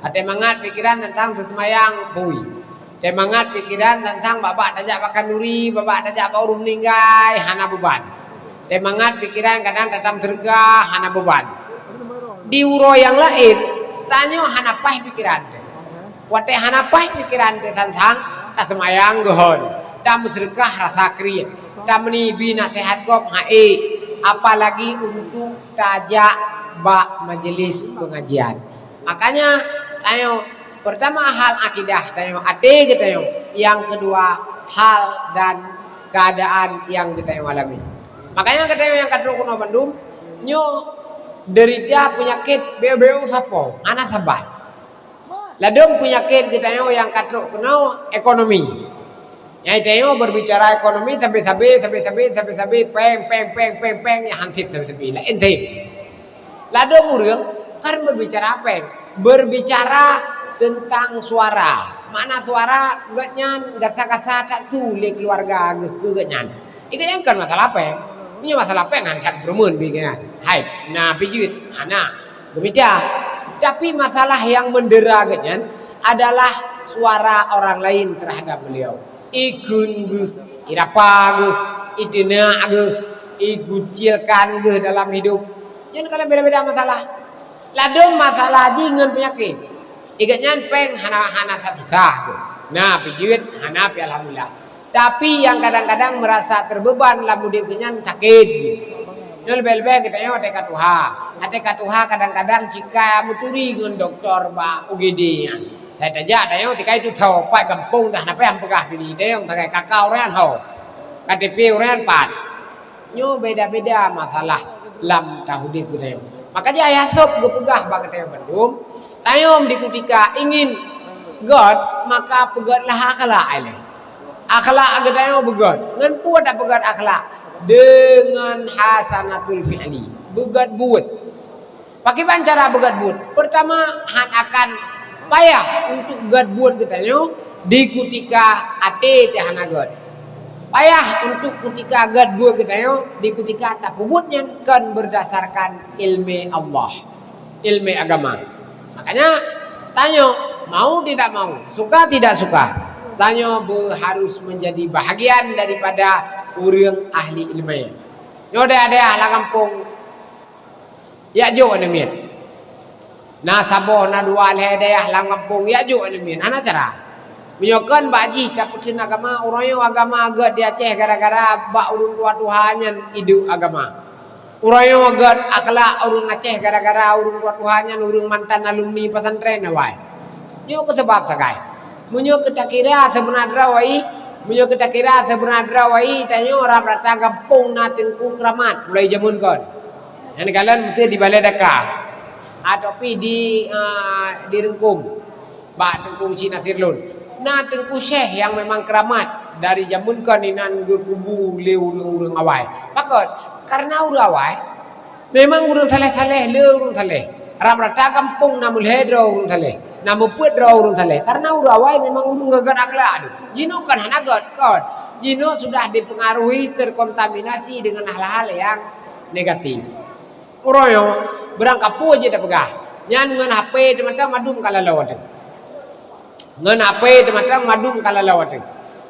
Até mangat pikeran teuntang seuseumayang phui. Até mangat pikeran teuntang babah tajak bak khanduri, babah tajak bak ureuëng meuninggai, hana beuban. Até mangat pikeran kadang tatam syeuruga, hana beuban. Di uroe nyang laén, tanyoe hana paih pikeran teuh. Watée hana paih pikeran teuh sang-sang, taseumayang geuhon, tameuseudekah rasa kriet, tameunibi naseuhat gob han ék, apalagi untuk tajak bak majelis pengajian. Makanya, tanyoe, pertama hal akidah tanyoe, até geutanyoe, nyang keudua hal dan keuadaan nyang geutanyoe alami. Makanya geutanyoe nyang ka trok keunoe bandum, nyoe derita peunyakét beu-beu sapo, hana saban. Ladôm peunyakét geutanyoe nyang ka trok keunoe ekonomi. Nyang tanyoe berbicara ekonomi sabe-sabe, sabe-sabe, sabe-sabe, péng, péng, péng, péng, péng, nyang han sép sabe-sabe, laén sép. Ladôm ureuëng kan berbicara péng, berbicara tentang suara. Makna suara, gobnyan gasa-gasa that su lé keuluwarga geuh keu gobnyan. Ikeu nyan kon masalah péng. Meunyoe masalah péng han that peureumeun bih nyan. Hai, na pih jeuet, hana. Geumita. Tapi masalah nyang meundera gobnyan adalah suara orang lain terhadap beliau. Ikheun geuh, irapa geuh, iteunak geuh, igucilkan geuh dalam hidup. Nyan kan beda-beda masalah. Ladôm masalah jih ngon peunyakét. Ikeu nyan péng hana, hana susah geuh. Na pih jeuet, hana pih alhamdulillah. Tapi nyang kadang-kadang merasa terbeban lam udép geuh nyan sakét. Nyoe leubeh-leubeh geutanyoe watée ka tuha. Watée ka tuha kadang-kadang cika meuturi ngon dokto bak U G D nyan. Tajak tanyoe tika itu tho pat gampông dah na pih peugah bini tanyoe sagai kaka ureuëng ho. K T P ureuëng pat. Nyoe beda-beda masalah lam taudép geutanyoe. Maka jih ayah sôb geupeugah bak geutanyoe bandum, tanyoe di kutika ingin gét, maka peugét lah akhlak ilée. Akhlak geutanyoe beugét. Ngon peue tapeugét akhlak? Deungon hasanatul fi'li. Beugét buet. Pakriban cara beugét buet? Pertama, han akan payah untuk gét buet geutanyoe di kutika até teuh hana gét. Payah untuk kutika gét buet geutanyoe di kutika tapeubuet nyan kon berdasarkan ilmu Allah, ilmu agama. Makanya, tanyoe mau tidak mau, suka tidak suka, tanyoe be-, harus menjadi bahagian daripada ureuëng ahli ilmu. Nyoe dayah-dayah lam gampông, yak jok aneuk miet. Na saboh, na dua, lhée dayah lam gampông, yak jok aneuk miet. Hana cara. Meunyoe kon bak jih tapeutheun agama, uroe nyoe agama gét di Aceh gara-gara bak ureuëng tuha-tuha nyan iduek agama. Uroe nyoe gét akhlak ureuëng Aceh gara-gara ureuëng tuha-tuha nyan ureuëng mantan alumni pesantren awai. Nyoe keuh sabab sagai. Meunyoe keu takira seubeuna droe, meunyoe keu takira seubeuna droe, tanyoe rata-rata gampông na teungku keuramat mulai jameun kon. Nyang kalon meusti di Balai Daka. Atau pi di, ah, di Reungkum. Bak Teungku Cik Nasir lôn. Na teungku syekh nyang memang keuramat dari jameun kon inan geukubu lé ureuëng-ureuëng awai. Pakon? Karena ureuëng awai memang ureuëng saleh-saleh, le ureuëng saleh. Rata-rata gampông na meulhée droe ureuëng saleh, na meupeuet droe ureuëng saleh. Karena ureuëng awai memang ureuëng gét akhlak. Jinoe kan hana gét, kon. Jinoe sudah dipengaruhi, terkontaminasi dengan hal-hal yang negatif. Uroe nyoe, beurangkapeue jeuet tapeugah. Nyan ngon H P teumatang mandum ka laloe teuh. Ngon H P teumatang mandum ka laloe teuh.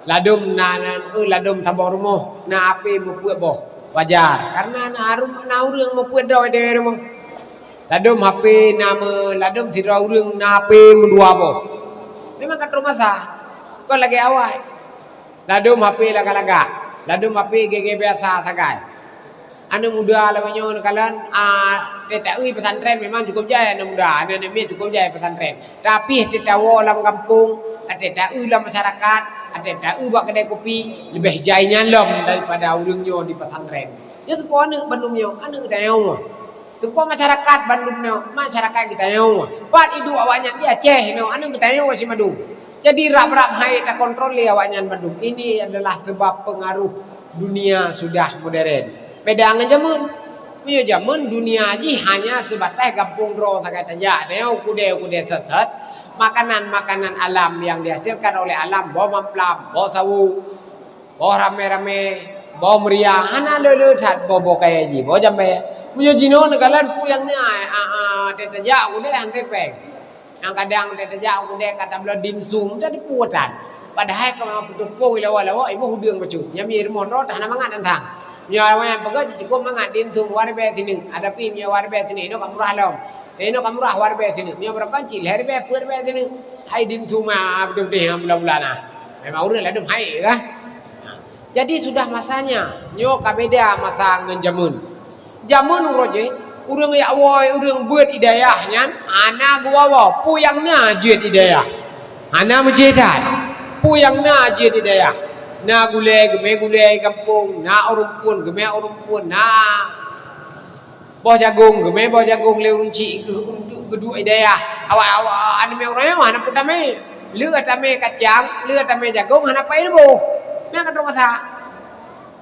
Ladum na, na, eh, ladum saboh rumoh na H P meupeuet boh. Wajar, karena na rum-, na ureuëng meupeuet droe di rumoh. Ladum H P na me-, ladum sidroe ureuëng na H P meudua boh. Memang ka troh masa. Kon lagée awai. Ladum H P lagak-lagak. Ladum H P gée-gée biasa sagai. Aneuk muda lagée nyoe neukalon, ah, teuta-eu pesantren memang cukup jai aneuk muda, aneuk-aneuk miet cukup jai pesantren. Tapi teuta woe lam gampông, teuta-eu lam masyarakat, teuta-eu bak keudai kupi, leubeh jai nyan lom daripada ureuëng nyoe di pesantren. Nyoe soe po aneuk bandum nyoe, aneuk geutanyoe. Soe po masyarakat bandum nyoe, masyarakat geutanyoe. Pat iduek awaknyan di Aceh nyoe, aneuk geutanyoe si mandum. Jadi rab-rab hai takontrol lé awaknyan bandum. Ini adalah sebab pengaruh dunia sudah modern. Beda ngon jameun. Meunyoe jameun dunia jih hanya sebatas gampông droe sagai tajak, nyoe kudée-kudée sot-sot, makanan-makanan alam yang dihasilkan oleh alam, boh mamplam, boh sawu, boh ramé-ramé, boh meuria, hana le-le that boh-boh kayée jih, boh jambée. Meunyoe jinoe neukalon peue nyang na, a, a, tajak kudée han teupeue. Nyang kadang teuh tajak u keudée ka tabloe dimsum, teupeue that. Padahai ka putôh pong ilawak-lawak, iboh udeueng bacut. Nyang mie rumoh droe hana mangat nyan sang. Nyoe awaknyan peugah cukôp mangat dimsum, dua ribée sineuk. Ada pi nyoe dua ribée sineuk, inoe ka murah lom. Inoe ka murah dua ribée sineuk. Nyoe barokon cit lhée ribée, peuet ribée sineuk. Hai dimsum, ah, beutôi-beutôi, ah, bulan-bulan, ah. Memang ureuëng ladum hai, kan? Jadi sudah masanya, nyoe ka beda masa ngon jameun. Jameun uroe jih, ureuëng yak woe, ureuëng beuet i dayah nyan hana geuwoe-woe, peue nyang na jeuet i dayah. Hana meucéh that, peue nyang na jeuet i dayah. Na gulée, geumé gulée gampông, na ureuëng phon, geumé ureuëng phon, na boh jagong, geumé boh jagong lé ureuëng chik keu untuk geuduek i dayah. Awak, awak, aneuk miet uroe nyoe hana peue tamé. Lheueh tamé kacang, lheueh tamé jagong, hana pai leuboh. Nyan ka troh masa.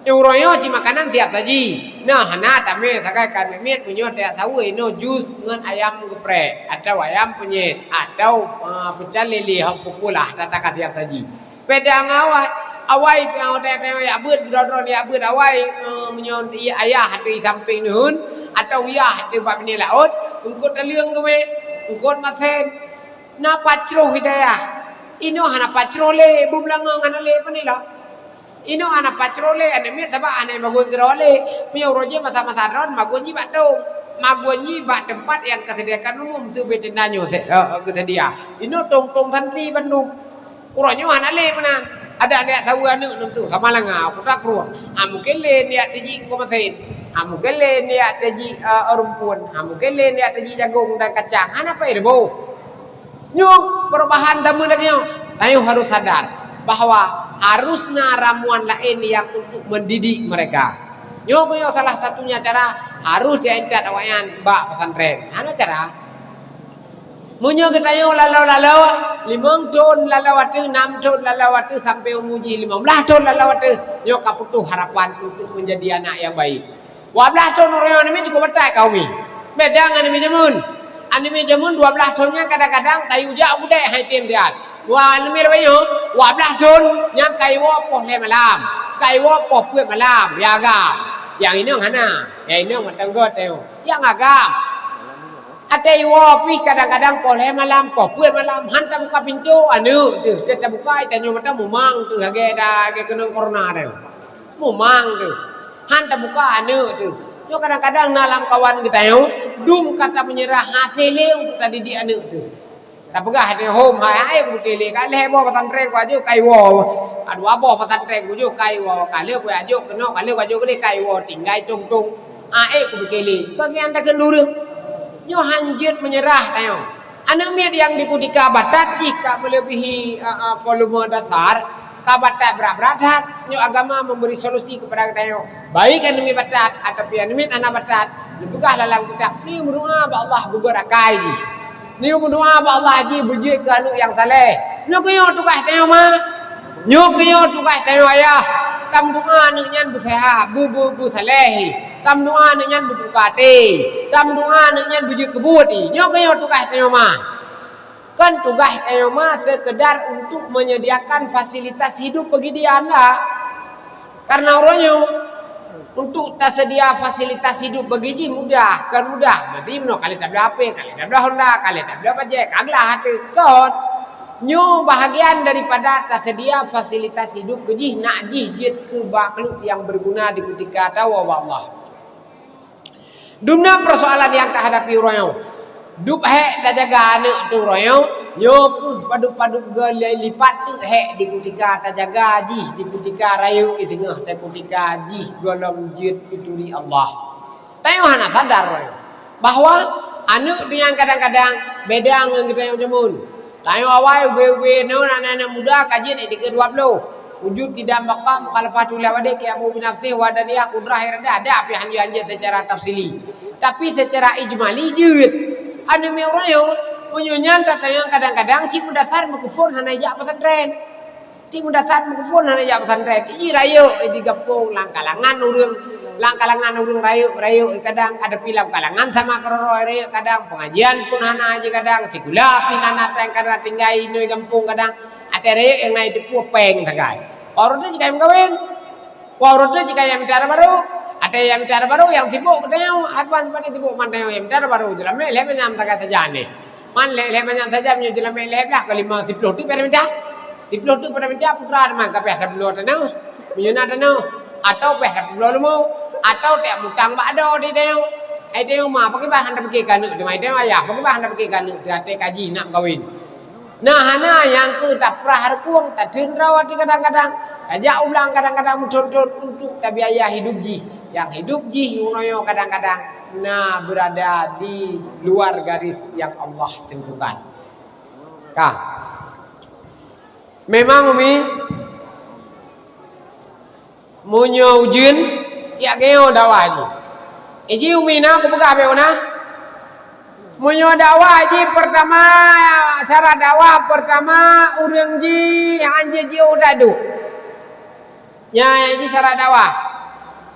Uroe nyoe cit makanan siap saji. Nah, hana tamé sagai ka aneuk miet meunyoe tajak saweue inoe jus ngon ayam geuprek, atau ayam penyet, atau, ah, peucang lélé hok peukulah, tata ka siap saji. Beda ngon awai. Awai, eh, watée-watée jak beuet, droe-droe jak beuet awai, eh, meunyoe i-, ayah ateueh i sampéng neuheun, atau yah ateueh bak binéh laôt, eungkôt taleueng keumé, eungkôt masén. Na pacroh hidayah. Inoe hana pacroh lé, beubeulangong hana lé, pane lom. Inoe hana pacroh lé, aneuk miet sabab hana magun keudroe lé. Meunyoe uroe jih masa-masa droen, magun jih bak tong. Magun jih bak teumpat nyang ka sediakan umum, seubé tenda nyoe se-, eh, geuseudia. Inoe tong-tong santri bandum. Uroe nyoe hana lé meunan. Adak neujak saweue aneuk neuntu sama langa, kuta krueng. Ah, mungken lé neujak teujik eungkôt masén. Ah, mungken lé neujak teujik, eh, rumpun. Ah, mungken lé neujak teujik jagong dan kacang. Hana pai leuboh. Nyoe perubahan zaman lagée nyoe. Tanyoe harus sadar bahwa harus na ramuan laén nyang untuk mendidik mereka. Nyoe keuh nyoe salah satunya cara harus jiintat awaknyan bak pesantren. Hana cara. Meunyoe geutanyoe lalau-lalau, limong thon lalau ateueh, nam thon lalau ateueh, sampai umu jih limong blaih thon lalau ateueh, nyoe ka putôh harapan untuk menjadi anak yang baik. Dua blaih thon uroe nyoe aneuk miet cukôp batat ka umi. Beda ngon aneuk miet jameun. Aneuk miet jameun dua blaih thon nyan kadang-kadang tayue jak u keudè hai tem siat. Wah, aneuk miet lawét nyoe, dua blaih thon nyan ka iwoe poh lhèe malam. Ka iwoe poh peuet malam, ya agam. Nyang inong hana. Nyang inong mantong göt tayue. Nyang agam. Até iwoe pih kadang-kadang poh lhèe malam, poh peuet malam, han tabuka pintoe aneuk teuh. Teuh tabuka, tanyoe mantong mumang teuh lagèe da-, lagèe keunong corona teuh. Mumang teuh. Han tabuka aneuk teuh. Nyoe kadang-kadang na lamkawan geutanyoe, dum ka tameunyeurah hase lé untuk tadidik aneuk teuh. Tapeugah até hom hai, hai kupiké lé, ka lhèe boh pesantren kujak, ka iwoe. Ka dua boh pesantren kujak, ka iwoe. Ka lheueh kujak keunoe, ka lheueh kujak keudéh, ka iwoe. Tinggai tong-tong. Hai kupiké lé. Ka ngieng takheun ureueng. Nyoe han jeuet meunyeurah tanyoe. Aneuk miet nyang di kutika batat jih ka meuleubihi, a, a, volume dasar, ka batat brat-brat that, nyoe agama memberi solusi kepada geutanyoe. Baik aneuk miet batat ataupun aneuk miet hana batat, neupeugah dalam kitab, neumeudoa bak Allah beubeuet akai jih. Neumeudoa bak Allah jih beujeuet keu aneuk nyang saleh. Nyoe keuh nyoe tugaih tanyoe ma. Nyoe keuh nyoe tugaih tanyoe ayah. Tameudoa aneuk nyan beuseuhat, beu-, beu-, beusaleh. Tameudoa aneuk nyan beutuka até. Tameudoa aneuk nyan beujeuet keu buet jih. Nyoe keuh nyoe tugaih tanyoe ma. Kon tugaih tanyoe ma sekedar untuk menyediakan fasilitas hidup bagi dia, ndak. Karena uroe nyoe, untuk taseudia fasilitas hidup bagi jih mudah, kon mudah. Meusti meunoe kali tabloe H P, kali tabloe Honda, kali tabloe bajèe, ka glah até. Kon. Nyoe bahagian daripada taseudia fasilitas hidup keu jih, nak jih jeuet keu makhluk nyang berguna di kutika tawoe bak Allah. Dumna persoalan nyang tahadapi uroe nyoe. Dub hék tajaga aneuk teuh uroe nyoe, nyoe keuh padub-padub geulipat teuk hék di kutika tajaga jih, di kutika rayeuk i teungoh, di kutika jih gohlom jeuet ituri Allah. Tanyoe hana sadar uroe nyoe bahwa aneuk teuh nyang kadang-kadang beda ngon geutanyoe jameun. Tanyoe awai ubé-ubé nyoe aneuk-aneuk muda ka jeuet i dikeue dua ploh. Wujud qidam baqa, mukhalafatu lil hawadits, qiyamuhu binafsihi, wahdaniyah, qudrah, iradah, ada pih hanjeuet-hanjeuet secara tafsili. Tapi secara ijmali jeuet. Aneuk miet uroe nyoe, meunyoe nyan tatanyong kadang-kadang cit meudasar meukeufon hana jak pesantren. Cit meudasar meukeufon hana jak pesantren. Iji rayeuk di gampông lam kalangan ureueng Lam kalangan ureueng rayeuk-rayeuk kadang, ada pih lam kalangan sama keudroe rayeuk kadang, pengajian pun hana jih kadang, sikula pih hana, tan karena tinggai inoe gampông kadang, até rayeuk nyang na jiteupeue péng sagai. Wah, uroe teuh jih ka meukawen. Wah, uroe teuh jih ka jak mita barô. Até jak mita barô nyang sibok geutanyoe, Advan, Advan sibok ban tanyoe jak mita barô, jeulamé lhèe manyam sagai sajan nyoe. Man lhèe, lhèe manyam sajan nyoe jeulamé lhèe blaih ka limong, siploh teuk pih mita. Siploh teuk pih mita putra teuma ka pih tabloe tanoh. Meunyoe na tanoh, atau pih tabloe leumo, atau tajak mutang bak adoe di tanyoe. Ai tanyoe ma, pakriban hana tapiké keu aneuk teuma, ai tanyoe ayah, pakriban hana tapiké keu aneuk teuh até ka jih nak meukawen. Nah, hana nyang keu taprah reukong, tatheun droe ateuh kadang-kadang, tajak u blang kadang-kadang meuthon-thon untuk tabiaya hidup jih. Nyang hidup jih uroe nyoe kadang-kadang na berada di luar garis yang Allah tentukan. Ka. Memang umi, Meunyoe ujeuen, siat geunyoe dakwah jih. Iji umi na kupeugah beu na. Meunyoe dakwah jih, pertama, syarat dakwah pertama, ureuëng jih hanjeuet jiôh that duek. Nyan jih syarat dakwah.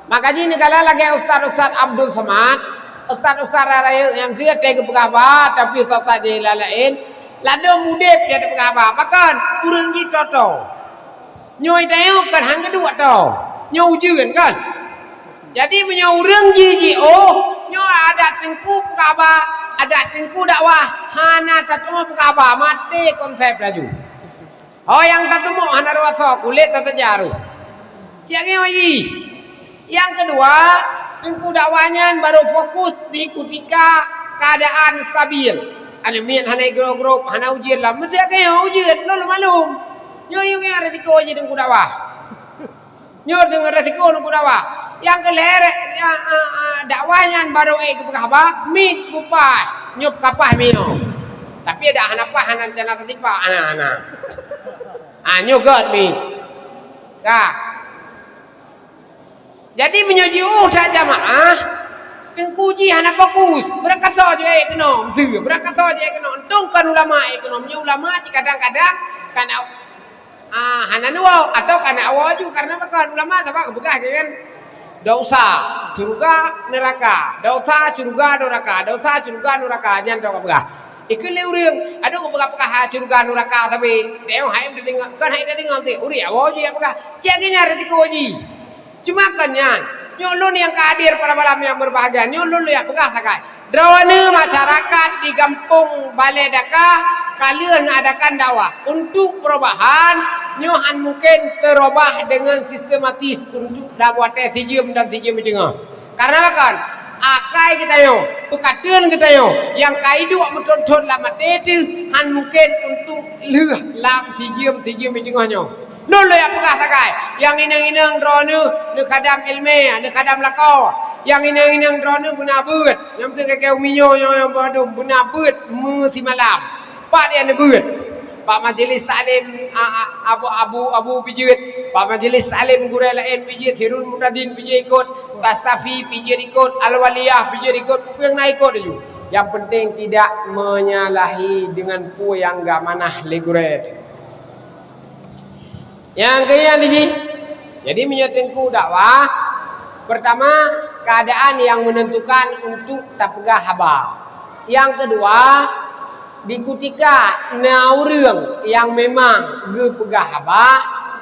Maka jih neugala lagée Ustaz-ustaz Abdul Somad, ustaz-ustaz rayeuk nyang siat teupeugah ba, tapi ustaz-ustaz jih laén, ladom udeb dia teupeugah ba. Pakon ureuëng jih toto. Nyoe tanyoe kan han geuduek tho. Nyoe ujeuen kan? Jadi meunyoe ureuëng jih jiôh, nyoe adat teungku peugah ba, adat teungku dakwah, hana tatuoh peugah ba, maté konsep laju. Oh, nyang tatumbok hana reuasoe, kulét tataja roh. Cit nyoe jih. Nyang keudua, teungku dakwah nyan barô fokus di kutika keuadaan stabil. Aneuk miet hana igrôp-grôp, hana ujeuen lam. Meusti keu nyoe ujeuen, lôn lôn maklum. Nyoe nyang risiko jih teungku dakwah. Nyoe teungku risiko teungku dakwah. Nyang keulhèe, ya, a, a, dakwah nyan barô ék geupeugah ba, miet beupaih. Nyoe kapah minoe. Tapi dak hana paih, hana rencana tasipak, hana, hana. Ah, nyoe göt miet. Ka. Jadi meunyoe jiôh that jamaah, teungku jih hana fokus, beurangkasoe jih ék keunoe, meuseue, beurangkasoe jih ék keunoe, untông kon ulama ék keunoe, meunyoe ulama cit kadang-kadang kana, ah, hana neuwoe, atawa kana awoe ju, karena pakon ulama sabab geupeugah kan, dosa, syeuruga, neuraka, dosa, syeuruga, neuraka, dosa, syeuruga, neuraka, nyan dosa peugah. Ikheun lé ureuëng, aduh, geupeugah-peugah syeuruga, neuraka, tapi tanyoe hai teudeungoe, kon hai teudeungoe, ureuëng awoe ju nyang peugah, cit nyan risiko jih. Cuma kon nyan, nyoe lôn nyang ka hadir pada malam nyang berbahagia, nyoe lôn lôn jak peugah sagai. Droeneuh masyarakat di gampông Balai Daka ka lheueh neuadakan dakwah. Untuk perubahan, nyoe han mungken teurubah dengan sistematis untuk lam watée sijeuem dan sijeuem teungoh. Karena pakon? Akai geutanyoe, peukateun geutanyoe, nyang ka iduek meuthon-thon lam até teuh, han mungken untuk lheueh lam sijeuem-sijeuem teungoh nyoe. Lôn lôn jak peugah sagai, nyang inong-inong droeneuh neukhadam iéleumé, neukhadam lakoe. Nyang inong-inong droeneuh beuna beuet. Nyang teuka keu umi nyoe, nyoe nyang bandum beuna beuet meusimalam. Pat dia neubeuet? Bak majelis taklim, a, a, abu, abu, abu pijeuet. Bak majelis taklim gurée laén pijeuet, Sirul Murtadin pijeuet ikot, Tastafi pijeuet ikot, Al-Waliyah pijeuet ikot, peue nyang na ikot laju. Yang penting tidak menyalahi dengan peue nyang geuamanah lé gurée. Nyang keunyan di jih. Jadi meunyoe teungku dakwah, pertama, keadaan yang menentukan untuk tapeugah haba. Yang kedua, di kutika na ureuëng nyang memang geupeugah haba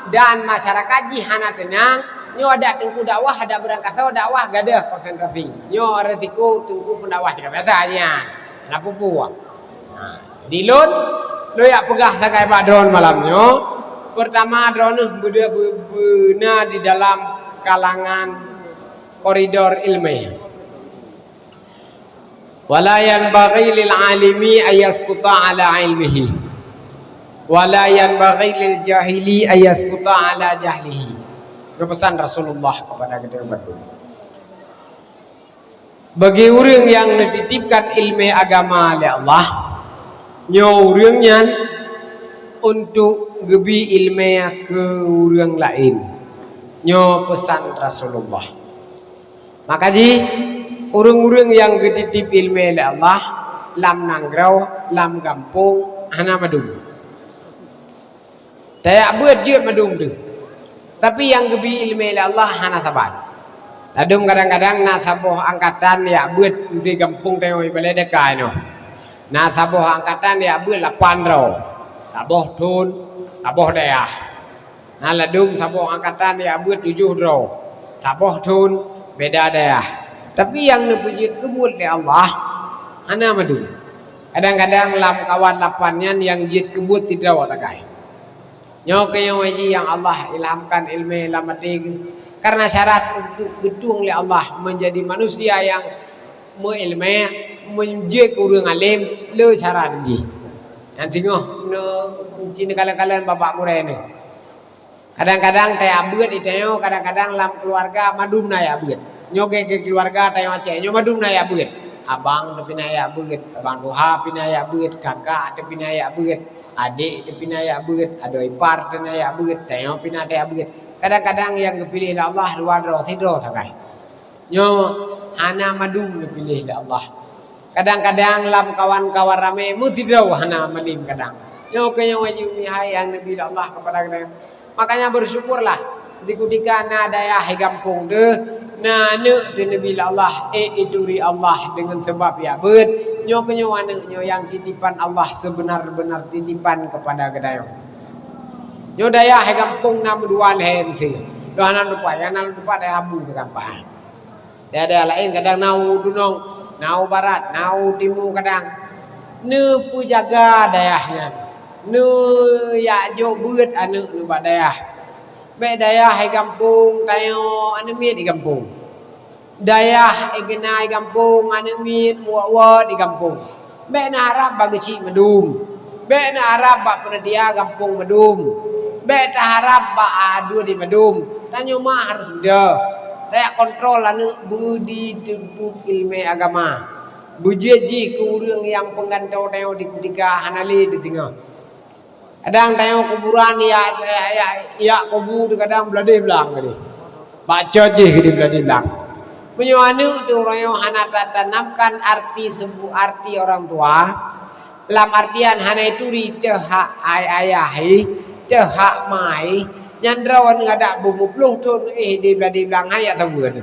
dan masyarakat jih hana teunang, nyoe adak teungku dakwah, adak beurangkasoe dakwah gadôh konsentrasi. Nyoe risiko teungku pendakwah cit ka biasa nyan. Hana peue-peue. Ha, di lôn, lôn jak peugah sagai bak droeneuh malam nyoe. Pertama, droeneuh beu-, beu-, beuna di dalam kalangan koridor iéleumé. "Wala yanbaghi lil alimi an yaskuta ala ilmihi. Wala yanbaghi lil jahili an yaskuta ala jahlihi." Itu pesan Rasulullah kepada geutanyoe. Bagi ureuëng nyang neutitipkan iéleumé agama lé Allah, nyoe ureuëng nyan untuk geubi iéleumé keu ureuëng laén. Nyoe pesan Rasulullah. Maka jih, ureuëng-ureuëng nyang geutitip iéleumé lé Allah lam nanggroe, lam gampông, hana mandum. Tajak beuet jeuet mandum teuh. Tapi nyang geubi iéleumé lé Allah hana saban. Ladum kadang-kadang na saboh angkatan jak beuet di gampông tanyoe ibarat dekat nyoe. Na saboh angkatan jak beuet lapan droe. Saboh thon, saboh dayah. Na ladum saboh angkatan jak beuet tujoh droe. Saboh thon, beda dayah. Tapi nyang neupeujeuet keubuet lé Allah, hana mandum. Kadang-kadang lam kawan lapan nyan nyang jeuet keubuet sidroe sagai. Nyoe keuh nyang wajéb nyang Allah ilhamkan iéleumé lam até geuh. Karena syarat untuk geutueng lé Allah menjadi manusia nyang meuiéleumé, menjeuet keu ureuëng além, le syarat jih. Nyang singoh neu-, cit neukalon-kalon babah gurée nyoe. Kadang-kadang tajak beuet di tanyoe, kadang-kadang lam keuluwarga mandum na jak beuet. Nyoe gét-gét keuluwarga tanyoe Aceh, nyoe mandum na jak beuet. Abang teupinah jak beuet, abang tuha pinah jak beuet, kakak teupinah jak beuet, adék teupinah jak beuet, adoe ipar teupinah jak beuet, tanyoe pinah jak beuet. Kadang-kadang nyang geupiléh lé Allah dua droe, sidroe sagai. Nyoe hana mandum geupiléh lé Allah. Kadang-kadang lam kawan-kawan ramé meusidroe hana mandum kadang. Nyoe keuh nyang wajéb meuhai nyang neubi lé Allah keupada geutanyoe. Makanya bersyukurlah di kutika na dayah di gampông teuh, na aneuk teuh neubi lé Allah, ék ituri Allah deungon sabab jak beuet. Nyoe keuh nyoe aneuk nyoe nyang titipan Allah, sebenar-benar titipan keupada geutanyoe. Nyoe dayah di gampông na meudua lhèe miseue. Dua hana lupa, nyang na lupa dayah Abu teuh gampông. Dayah-dayah laén kadang na u dunong, na u barat, na u timu kadang. Neupeujaga dayah nyan. Neujak jok beuet aneuk nibak dayah. Bèk dayah di gampông tanyoe aneuk miet di gampông. Dayah di gampông aneuk miet wot-wot di gampông. Bèk neuharab bak geuchik mandum. Bèk neuharab bak peunadia gampông mandum. Bèk taharab bak aduen mandum. Tanyoe ma harôh beudôh. Tajak kontrol aneuk beudi teuntèe ileumèe agama. Beujeuet jih keu ureueng nyang peugantoe tanyoe di kutika hana lé di singoh. Kadang tanyoe kuburan jak, jak, jak, jak kubu teuh kadang bladeh blang keudéh. Bak cot jih keudéh bladeh blang. Meunyoe aneuk teuh uroe nyoe hana tatanamkan arti sebu-, arti orang tua, lam artian hana ituri teuh hak ay-, ayah jih, teuh hak ma jih, nyan droe aneuk adak beumuploh thon éh di bladeh blang hai jak saweue.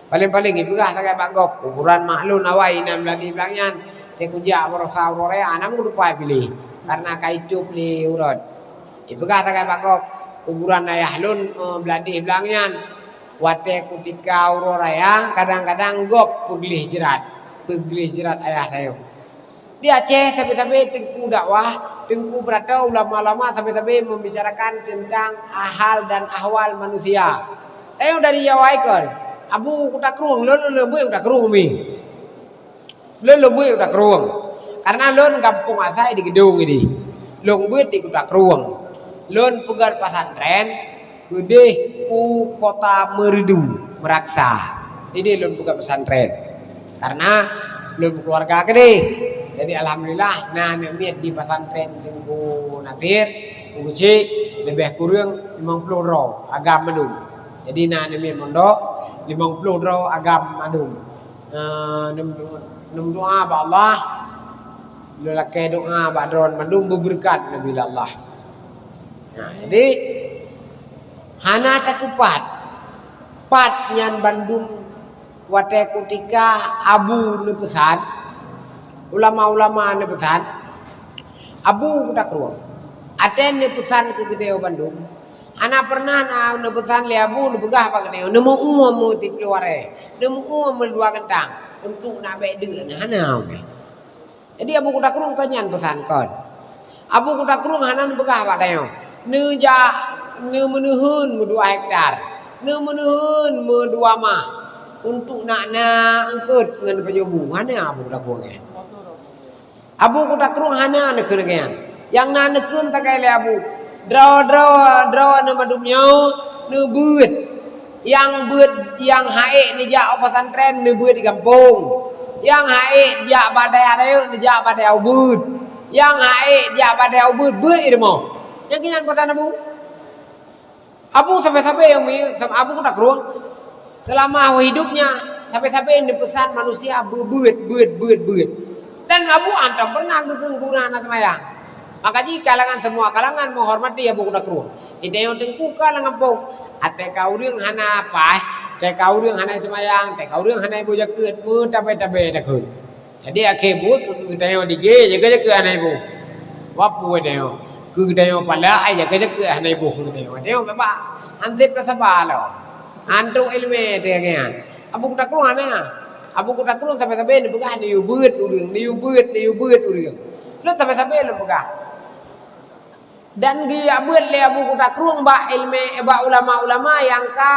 Paléng-paléng ipeugah sagai bak gob, "Kuburan mak lôn awai inan bladeh blang nyan, teuh kujak baroesa uroe raya, hana meutupai piléh, kareuna ka itôb lé urot." Ipeugah sagai bak gob, "Kuburan ayah lôn, eh, bladeh blang nyan, watèe kutika uroe raya, kadang-kadang gob peugleh jrat, peugleh jrat ayah tanyoe." Di Aceh sabe-sabe teungku dakwah, teungku peuratoe, ulama-ulama sabe-sabe membicarakan tentang hal dan ahwal manusia. Tanyoe dari Jawa ikon, Abu Kuta Krueng, lôn, lôn lôn beuet Kuta Krueng mi. Lôn lôn beuet Kuta Krueng. Karena lôn gampông asai di Geudong ini. Lôn beuet di Kuta Krueng. Lôn peugöt pesantren, keudéh u Kota Meuridu, Meuraksa. Idéh lôn peugöt pesantren. Karena lôn keuluwarga keudéh. Jadi, alhamdulillah, na aneuk miet di pesantren Teungku Nasir, Teungku Chik, leubeh kureueng limong ploh droe agam mandum. Jadi, na aneuk miet mondok limong ploh droe agam mandum. Eh, neum-, neumeudoa bak Allah, lôn lakèe doa bak droe mandum beubeureukat neubi lé Allah. Nah, jadi, hana tatupat. Pat nyan bandum watèe kutika Abu neupeusan, ulama-ulama neupeusan, Abu Kuta Krueng. Watèe neupeusan keu geutanyoe bandum, hana pernah na neupeusan lé Abu neupeugah bak geutanyoe, "Neumeu'ue meusiplôh arè, neumeu'ue meudua gantang, untuk na bèk deuk nyan." Hana, oke. Jadi, Abu Kuta Krueng kon nyan peusan kon. Abu Kuta Krueng hana neupeugah bak tanyoe, "Neujak neumeuneuheun meudua hektar, neumeuneuheun meudua mah, untuk na, na eungkôt ngon pajoh bu." Hana Abu Kuta Krueng nyan. Abu Kuta Krueng hana neukheun lagèe nyan. Nyang na neukheun sagai lé Abu, droe-droe, droe aneuk mandum nyoe neubeuet. Nyang beuet, nyang hana ék neujak u pesantren, neubeuet di gampông. Nyang hana ék jak bak dayah rayeuk, neujak bak dayah ubeuet. Nyang hana ék jak bak dayah ubeuet, beuet di rumoh. Nyang keuh nyan peusan Abu. Abu sabe-sabe nyang mi-, sam-, Abu Kuta Krueng, seulama hidupnya, sabe-sabe neupeusan manusia beu-, beuet, beuet, beuet, beuet. Dan Abu hantom pernah geukheun guna hana seumayang. Maka jih kalangan, semua kalangan menghormati Abu Kuta Krueng. Di tanyoe teungku ka lam gampông, teuka ureueng hana paih, teuka ureueng hana seumayang, teuka ureueng hana iboh jakeuet, meutabé-tabé takheun. Jadi, akhé buet keu geutanyoe digé, jaga-jaga hana iboh. Wapue tanyoe, keu geutanyoe pala, ai jaga-jaga hana iboh keu geutanyoe. Tanyoe memang hansép dah saba lom. Hantom ileumèe teuh nyan. Abu Kuta Krueng hana. Abu Kuta Krueng sabe-sabe neupeugah neuyue beuet ureueng, neuyue beuet, neuyue beuet ureueng. Lôn sabe-sabe lôn peugah. Dan geujak beuet lé Abu Kuta Krueng bak ileumèe, bak ulama-ulama nyang ka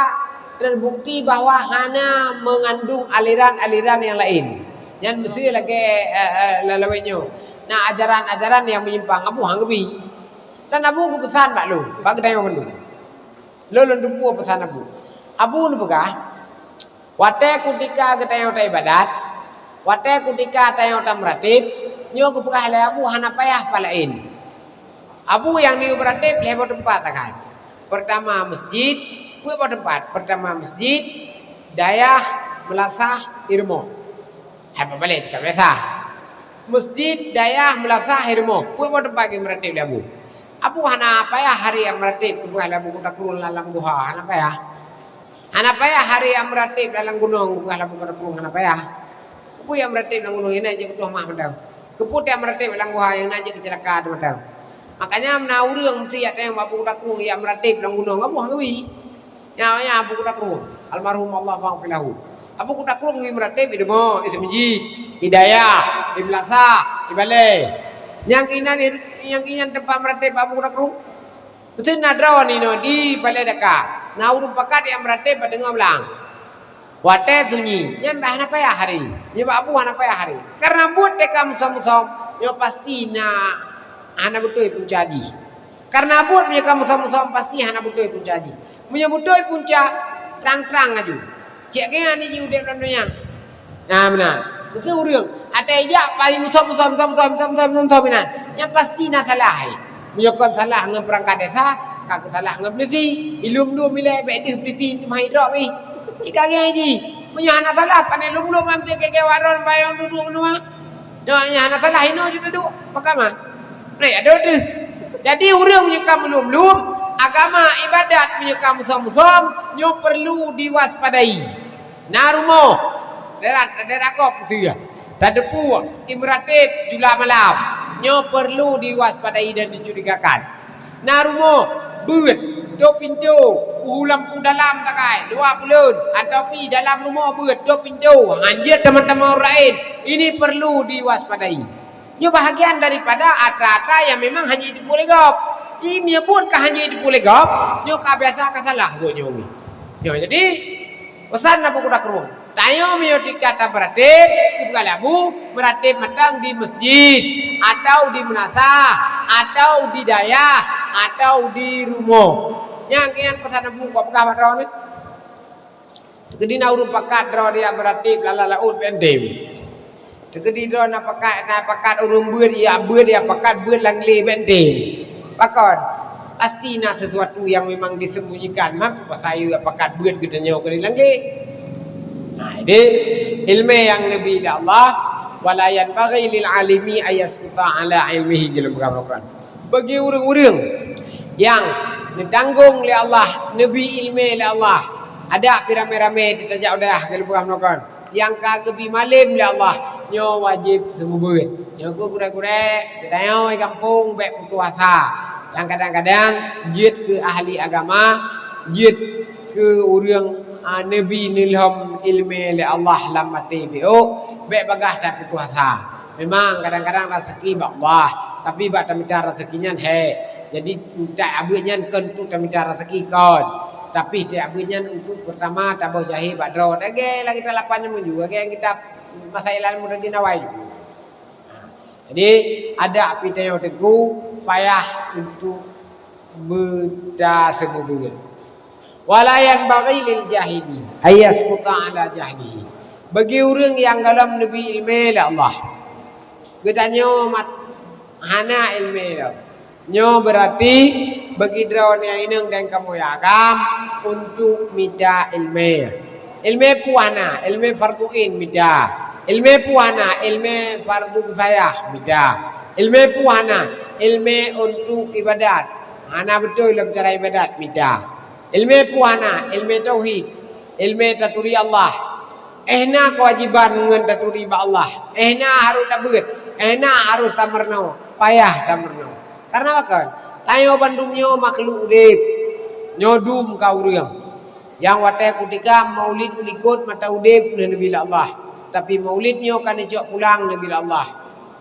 terbukti bahwa hana mengandung aliran-aliran nyang laén. Nyan meusé lagèe, eh, eh, lalawét nyoe. Na ajaran-ajaran nyang menyimpang, Abu han geubi. Dan Abu geupeusan bak lôn, bak geutanyoe bandum. Lôn, lôn tupeue peusan Abu. Abu neupeugah, watèe kutika geutanyoe taibadat, Watée kutika tanyoe tameuratéb, nyoe geupeugah lé Abu hana payah pat laén. Abu nyang neuyue meuratéb lhée boh teumpat takai. Peurtama masjid, peuet boh teumpat. Peurtama masjid, dayah, meulasah, i rumoh. Hai pabalée cit ka biasa. Masjid, dayah, meulasah, i rumoh. Peuet boh teumpat geumeuratéb lé Abu. Abu hana payah hari nyang meuratéb geupeugah lé Abu Kuta Krueng lam guha, hana payah. Hana payah hari nyang meuratéb lam gunong geupeugah lé Abu Kuta Krueng, hana payah. Keupeue nyang meuratéb lam gunong, nyang na jeuet keu tuah mak mantong. Keupeue nyang meuratéb lam guha, nyang na jeuet keu ceulaka mantong. Makanya na ureuëng meusti jak tanyong bak Abu Kuta Krueng, nyang meuratéb lam gunong, Abu hana geubi. Nyan, nyan Abu Kuta Krueng, almarhum, Allah maghfir lahu. Abu Kuta Krueng geumeuratéb i rumoh, i masjid, i dayah, i meulasah, i balée. Nyang keunan, nyang keunan teumpat meuratéb Abu Kuta Krueng. Meusti na droeneuh inoe di Balai Daka, na ureuëng pakat nyang meuratéb bak teungoh blang. Watée sunyi, nyan bah hana payah hari. Nyoe bak Abu hana payah hari. Karena buet teuka musom-musom, nyoe pasti na hana beutôi punca jih. Karena buet meunyoe ka musom-musom, pasti hana beutôi punca jih. Meunyoe beutôi punca, trang-trang laju. Cit lagée nyan jih udeb lam donya. Nah, meunan. Meuseu ureuëng, até jak paléng musom-musom, musom-musom, musom-musom, musom-musom inan. Nyan pasti na salah, hai. Meunyoe kon salah ngon peurangkat desa, ka keusalah ngon peulisi. Ilum-lum ilée bék deuh peulisi teuma idrop ih. Cit lagée jih. Meunyoe hana salah, pane lum-lum am teu gege waron bayong duduek nua. Nyoe nyang hana salah inoe jeuet duek, pakama. Nah, ya deuh. Jadi ureuëng meunyoe ka meulum-lum, agama ibadat meunyoe ka musom-musom, nyoe perlu diwaspadai. Na rumoh, daerah, daerah gob siya. Tadeupue, imratéb jula malam, nyoe perlu diwaspadai dan dicurigakan. Na rumoh, beuet, tôp pintoe, uhu lampu dalam sagai, dua buleuen, atawa pih dalam rumoh beuet, tôp pintoe, hanjeuet teuma-teuma ureuëng laén. Ini perlu diwaspadai. Nyoe bahagian daripada atra-atra nyang memang hana jiteupeue lé gob. Ih, meunyoe buet ka hana jiteupeue lé gob, nyoe ka biasa ka salah buet nyoe. Nyoe jadi, pesan Abu Kuta Krueng. Tanyoe meunyoe tika tameuratéb, ibu kala bu, meuratéb mantong di masjid, atau di meunasah, atau di dayah, atau di rumoh. Nyang kian pesan Abu Kuta peugah bak droeneuh. Teukeudi na ureuëng pakat droe dia meuratéb lam laôt beuntem. Teukeudi droe na pakat, na pakat ureuëng beuet, ya beuet, ya pakat beuet lam glé beuntem. Pakon? Pasti na sesuatu yang memang disembunyikan, maka pasai ya pakat beuet geutanyoe keu lam glé. Nah, jadi ilmu yang Nabi dari Allah, wala yanbaghi lil alimi ayaskuta ala ilmihi, jilum Bagi ureuëng-ureuëng nyang neutanggong lé Allah, neubi iéleumé lé Allah, adak pih ramé-ramé teutajak u dayah keu leubeh meunokon, nyang ka geubi malém lé Allah, nyoe wajéb seumeubeuet. Nyoe keuh gurée-gurée geutanyoe gampông bék putus asa. Nyang kadang-kadang jeuet keu ahli agama, jeuet keu ureuëng, a, neubi neulhom iéleumé lé Allah lam até biôk, bék bagaih taputus asa. Memang kadang-kadang raseuki bak Allah, tapi bak tamita raseuki nyan hék. Jadi, tieb abeuet nyan kon untuk tamita raseuki kon, tapi tieb abeuet nyan untuk peurtama taboh jahé bak droe. Lagée lam kitab lapan nyoe meunyoe, lagée lam kitab Masail Al-Murtadin awai. Jadi, adak pih tanyoe teungku payah untuk beuta seumeubeuet. Wala yanbaghi lil jahili ayyaskuta ala jahlihi. Bagi ureuëng nyang gohlom neubi iéleumé lé Allah, geutanyoe mat-, hana iéleumé lom. Nyoe beurati bagi droeneuh inong dan kamoe agam untuk mita iéleumé. Iéleumé peue hana, iéleumé fardhu ain mita. Iéleumé peue hana, iéleumé fardhu kifayah mita. Iéleumé peue hana, iéleumé untuk ibadat. Hana beutôi lom cara ibadat mita. Iéleumé peue hana, iéleumé tauhid, iéleumé taturi Allah. Éh na keuwajiban ngon taturi bak Allah. Éh na harôh tabeuet, éh na harôh tameurunoe, payah tameurunoe. Kareuna pakon? Tanyoe bandum nyoe makhluk udeb, nyoe dum ka ureuëng. Nyang watée kutika maulid u likot mata udeb neubi lé Allah. Tapi maulid nyoe ka neucok pulang neubi lé Allah.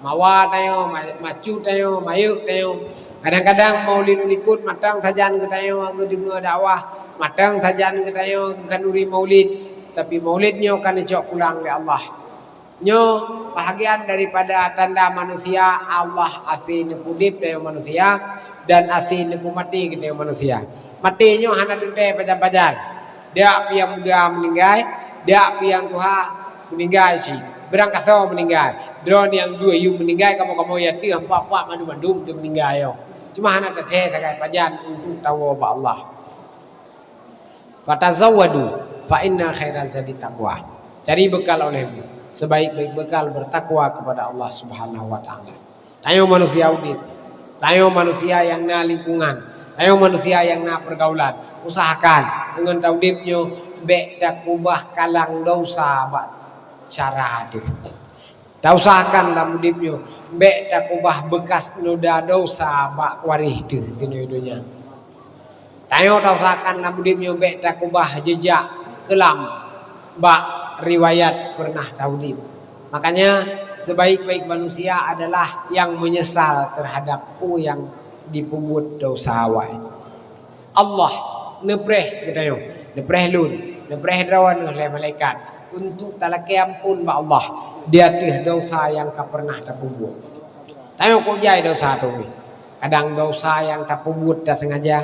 Mawa tanyoe, ma-, macu tanyoe, mayeuek tanyoe. Kadang-kadang maulid u likot mantong sajan geutanyoe geudeungoe dakwah, mantong sajan geutanyoe geukhanuri maulid, tapi maulid nyoe ka neucok pulang lé Allah. Nyoe bahagian daripada tanda manusia Allah hase neupeudeb tanyoe manusia dan hase neupeumaté geutanyoe manusia. Maté nyoe hana teuntée pajan-pajan. Dak pih nyang muda meuninggai, dak pih nyang tuha Meuninggai cit, beurangkasoe meuninggai. Droeneuh nyang dua yum meuninggai, kamoe-kamoe yatim, empat-empat mandum-mandum teuh meuninggai nyoe. Cuma hana tathèe sagai pajan untuk tawoe bak Allah. "Fatazawwadu fa inna khaira zadi taqwa." Cari bekal olehmu, sebaik-baik bekal bertakwa kepada Allah Subhanahu wa Ta'ala. Tanyoe manusia udép, tanyoe manusia nyang na lingkungan, tanyoe manusia nyang na pergaulan. Usahakan deungon taudép nyoe bèk takubah kalang desya bak cara teuh. Tausahakan lam udép nyoe bèk takubah beukas noda desya bak waréh teuh sinoe donya. Tanyoe tausahakan lam udép nyoe bèk takubah jeujak keulam bak riwayat peureunah taudép. Makanya, sebaik-baik manusia adalah nyang meunyeusal teuhadap peue nyang jipeubuet desya awai. Allah neupreh geutanyoe, neupreh lôn, neupreh droeneuh lé malaikat untuk talakèe amphon bak Allah di ateueh desya nyang ka peureunah tapeubuet. Tanyoe kok jai desya teuh. Kadang desya nyang tapeubuet taseungaja,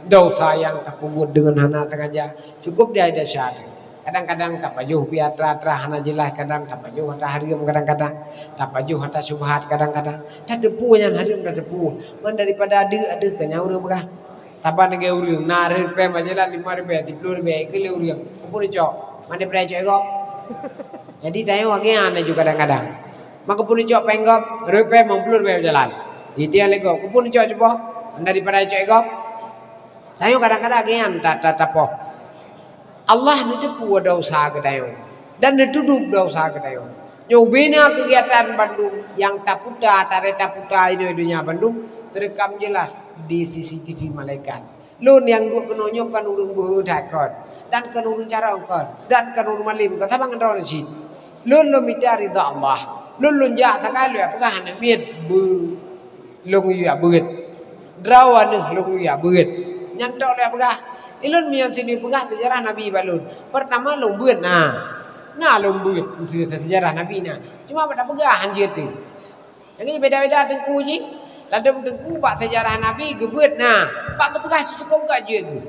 desya nyang tapeubuet deungon hana seungaja, cukup jai desya teuh. Kadang-kadang tapajoh pih atra-atra hana jeulaih, kadang tapajoh atra hareuem, kadang-kadang tapajoh atra syubhat, kadang-kadang tateupeue nyan hareuem tateupeue. Man daripada deuk ateueh ka nyan ureueng peugah. Saban lagèe ureueng na rhot pèng bak jalan lima ribèe, siplôh ribèe, keu lé ureueng. Keupeue neucok? Man daripada cok égop. Jadi tanyoe lagèe nyan laju kadang-kadang. Man keupeue neucok pèng gop, rhot pèng limong ploh ribèe bak jalan. Jitiang lé gop, keupeue neucok cuboh? Man daripada cok égop. Tanyoe kadang-kadang lagèe nyan ta-, ta-, tapoh. Allah neuteupeue desya geutanyoe dan neutudôb desya geutanyoe. Nyoe ubena keugiatan bandum nyang taputa, taré taputa inoe donya bandum teureukam jeulaih di C C T V malaikat. Lôn nyang duek keunoe nyoe kon ureueng beuhe that kon, dan kon ureueng carông kon, dan kon ureueng malém kon, saban ngon droeneuh cit. Lôn lôn mita ridha Allah. Lôn lôn jak sagai lôn peugah aneuk miet beu lôn yue beuet. Droeneuh lôn yue beuet. Nyan tok lôn peugah. Ilôn meunyoe sinoe peugah seujarah Nabi bak lôn. Peurtama lôn beuet na. Na lôn beuet seujarah Nabi na. Cuma bak tapeugah hanjeuet teuh. Lagèe beda-beda teungku jih. Ladôm teungku bak seujarah Nabi geubeuet na. Bak geupeugah cukôp gak jeuet geuh.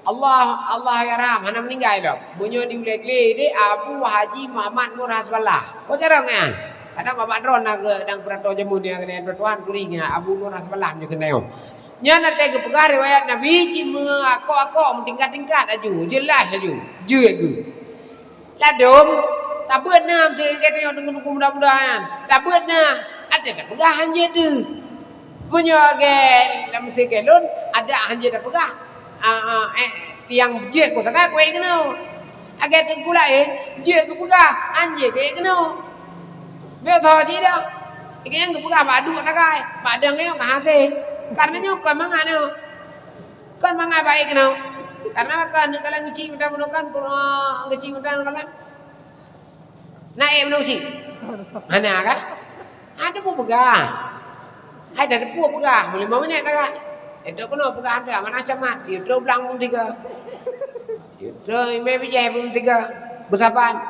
Allah, Allah yarham, hana meuninggai lom. Meunyoe di ulèe glé deh Abu Haji Muhammad Nur Hasballah. Ko carông nyan? Kadang babak droe na geuh dang peurato jameun nyang keuneuk droe tuan turi nyan Abu Nur Hasballah meunyoe keuneuk. Nyan watèe geupeugah riwayat Nabi cit meuakok-akok meutingkat-tingkat laju, jeulaih laju, jeuet geuh. Ladôm, tabeuet na meusé gét nyoe teungku-teungku muda-muda nyan. Tabeuet na, até tapeugah hanjeuet deuh. Meunyoe gét lam meusé gét lôn, adak hanjeuet tapeugah. Ah, ah, eh, nyang jeuet ku sagai ku ék keunoe. Agée teungku laén, jeuet geupeugah, hanjeuet ku ék keunoe. Bèk tho jih dah. Nyang geupeugah bak duek sagai, bak deueng nyoe ka hasé. Kareuna nyoe kon mangat nyoe. Kon mangat baik keunoe. Karena kan kalau ngeci mata bunoe kan, ngeci mata bunoe kan. Naik meunoe cit. Hana kan? Ada pun peugah. Hai dah depu peugah, lima minit tak. Itu kena peugah dah, mana camat. Itu belang pun tiga. Itu imam bijih pun tiga. Bersaban.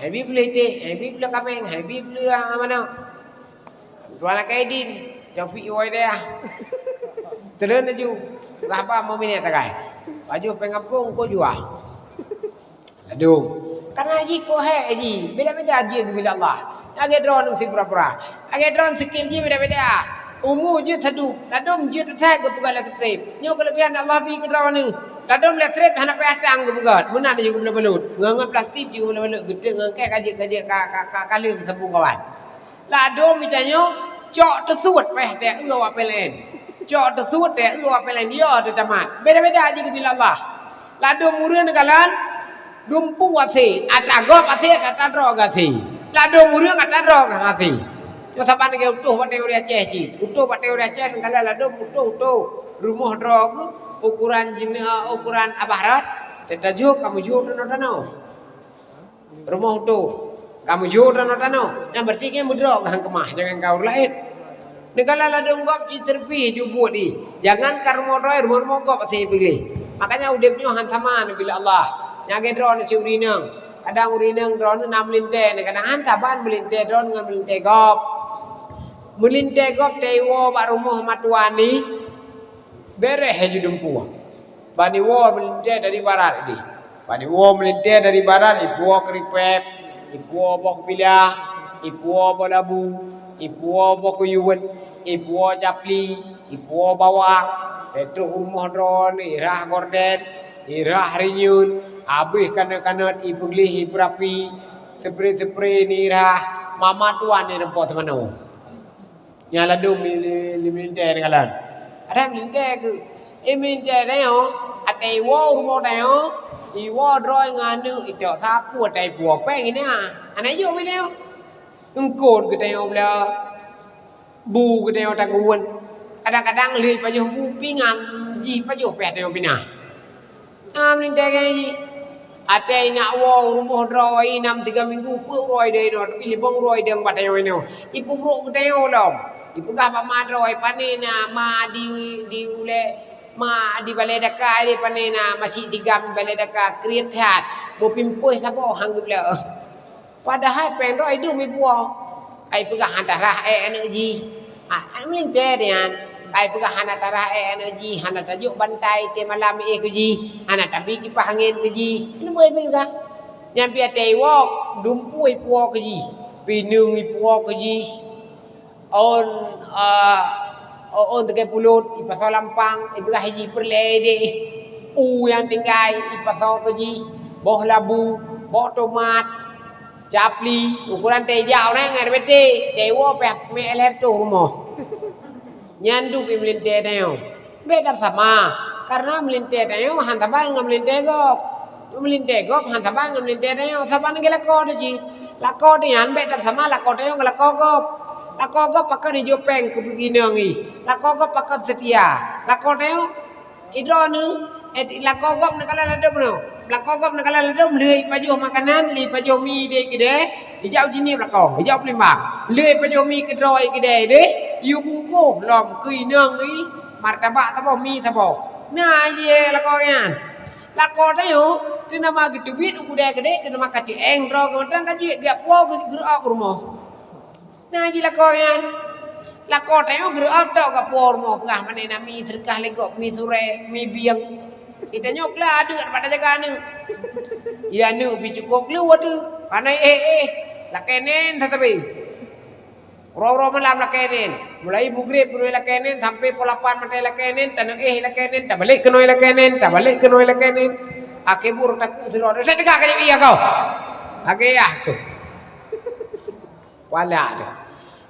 Hai bi beli tik, hai bi beli kameng, hai bi beli mana. Tuan Kaidin, Taufik Iwai Dayah. Terus laju. Gah ba mau minyak tagai. Baju pengapung ko jual. Aduh. Karena haji ko hai haji. Beda-beda haji ke bila Allah. Lagi drone mesti pura-pura. Lagi drone skill ji beda-beda. Umu je sadu. Ladom je tetai ke peugah lah strip. Nyo kelebihan Allah bi ke drone ni. Ladom lah strip hana payah tang ke peugah. Meunan je ke bela balut. Ngan plastik je ke bela balut. Gede ngan kai kaji kaji ka ka ka kali ke sabung kawan. Ladom mitanyoe cok teusut payah teu awak P L N. Cok teusut teu awak P L N, yo teu tamat. Beda-beda aja keu bila Allah. Ladom ureueng neukalon dumpu asé, ata gob asé, ata droe gasé. Ladom ureueng ata droe gasé. Nyoe saban lagée utoh watée ureueng Aceh cit. Utoh watée ureueng Aceh neukalon ladom utoh-utoh. Rumoh droe geuh ukuran jine-, ukuran abah rot, teutajok kamu jok tanoh-tanoh. Rumoh utoh. Kamu jok tanoh-tanoh. Nyan berarti nyan meudroe kah keumah, jangan ka ureueng laén. Neugala ladom gob cit teureupi jubuet di. Jangan ka rumoh droe, rumoh-rumoh gob asai piléh. Makanya udeb nyoe han sama neubi lé Allah. Nyan lagée droeneuh cit ureueng inong. Kadang ureueng inong droeneuh na meulintée, kadang han saban meulintée droeneuh ngon meulintée gob. Meulintée gob teuiwoe bak rumoh matuan ni, bereh laju dumpu. Bani woe meulintée dari barat ideh. Bani woe meulintée dari barat, ipuwoe keuripép. Ipuwoe boh keupilah, ipuwoe boh labu, ipuwoe boh keuyuet, ipuwoe capli, ipuwoe bawang, teutroh u rumoh droeneuh irhah gorden, irhah rinyueng, habéh kanot-kanot ipeugleh ipeurapi, seupre-seupre neuirhah, mama tuan ireumpok teumanoe. Nyang ladôm li, li, li meulintèe teukalon. Ada meulintèe keuh. Eh, meulintèe tanyoe, até iwoe u rumoh tanyoe, iwoe droe ngon aneuk, itok sapeue até ipuwoe péng ina. Hana jok bak tanyoe. Eungkôt geutanyoe blah, bu geutanyoe tagun. Kadang-kadang lheueh pajoh bu pingan, jih pajoh pih tanyoe pinah. Ah, meulintèe gaya jih. Até inak woe u rumoh droe, nam tiga minggu, peuet uroe ideh inoe, tapi libong uroe ideh bak tanyoe inoe. Ipeubrok geutanyoe lom. Ipeugah bak ma droe, "Pané na ma di, di ulèe, ma di balèe daka, di pané na masjid tigam balèe daka, kriet that. Beupimpôh saboh han geubleuh." Padahai péng droe idum ipuwoe. Kai peugah hana tarah ék aneuk jih. Ah, aneuk meulintèe nyan. Kai peugah hana tarah ék aneuk jih, hana tajok bantai té malam éh keu jih, hana tabi kipah angén keu jih. Hana beuh peugah. Nyan pih até iwoe, dumpeue ipuwoe keu jih. Pineung ipuwoe keu jih. Ôn, a, ôn teuke pulot, ipasoe lampang, ipeugah jih peureulèe deh. U nyang tinggai, ipasoe keu jih, boh labu, boh tomat, capli, ukoran teuh ijak ureueng ngon R B T, teuwoe pih mé lhèe reutôh rumoh. Nyan dum i meulintèe tanyoe. Bèk tapeusama, kareuna meulintèe tanyoe han saban ngon meulintèe gob. Meulintèe gob han saban ngon meulintèe tanyoe, saban ngon lakoe teuh cit. Lakoe teuh nyan bèk tapeusama lakoe tanyoe ngon lakoe gob. Lakoe gob pakon ijok péng keu peugi inong jih. Lakoe gob pakon seutia. Lakoe tanyoe, idroeneuh, eh, lakoe gob neukalon ladôm nyoe. Lakoe gob neukalon ladôm lheueh ipajoh makanan, lheueh ipajoh mi ideh keudè, ijak u Jeunieb lakoe, ijak u Palembang. Lheueh ipajoh mi keudroe keudè deh, iyue bungkôh lom keu inong jih, martabak saboh, mi saboh. Na jih lakoe nyan. Lakoe tanyoe, teunama geuteubiet u keudè keudè, teunama kaceueng droe geuh mantong ka jeuet geujak puwoe geu-, geureuok u rumoh. Na jih lakoe nyan. Lakoe tanyoe geureuok tok geupuwoe u rumoh, peugah mané na mi seudeukah lé gob, mi surèe, mi bieng. Geutanyoe kla adeuek bak tajaga aneuk. Iya aneuk pih cukôp kleuet teuh, hana éh-éh, lakèe nèn sasabe. Uroe-uroe malam lakèe nèn. Mulai mugreb keunoe lakèe nèn, sampai poh lapan maté lakèe nèn, taneuk éh lakèe nèn, tabalek keunoe lakèe nèn, tabalek keunoe lakèe nèn. Akhé buet takue sidroe, "Saya tegak ka jadi iya kau." Lagèe yah tu. Walak tu.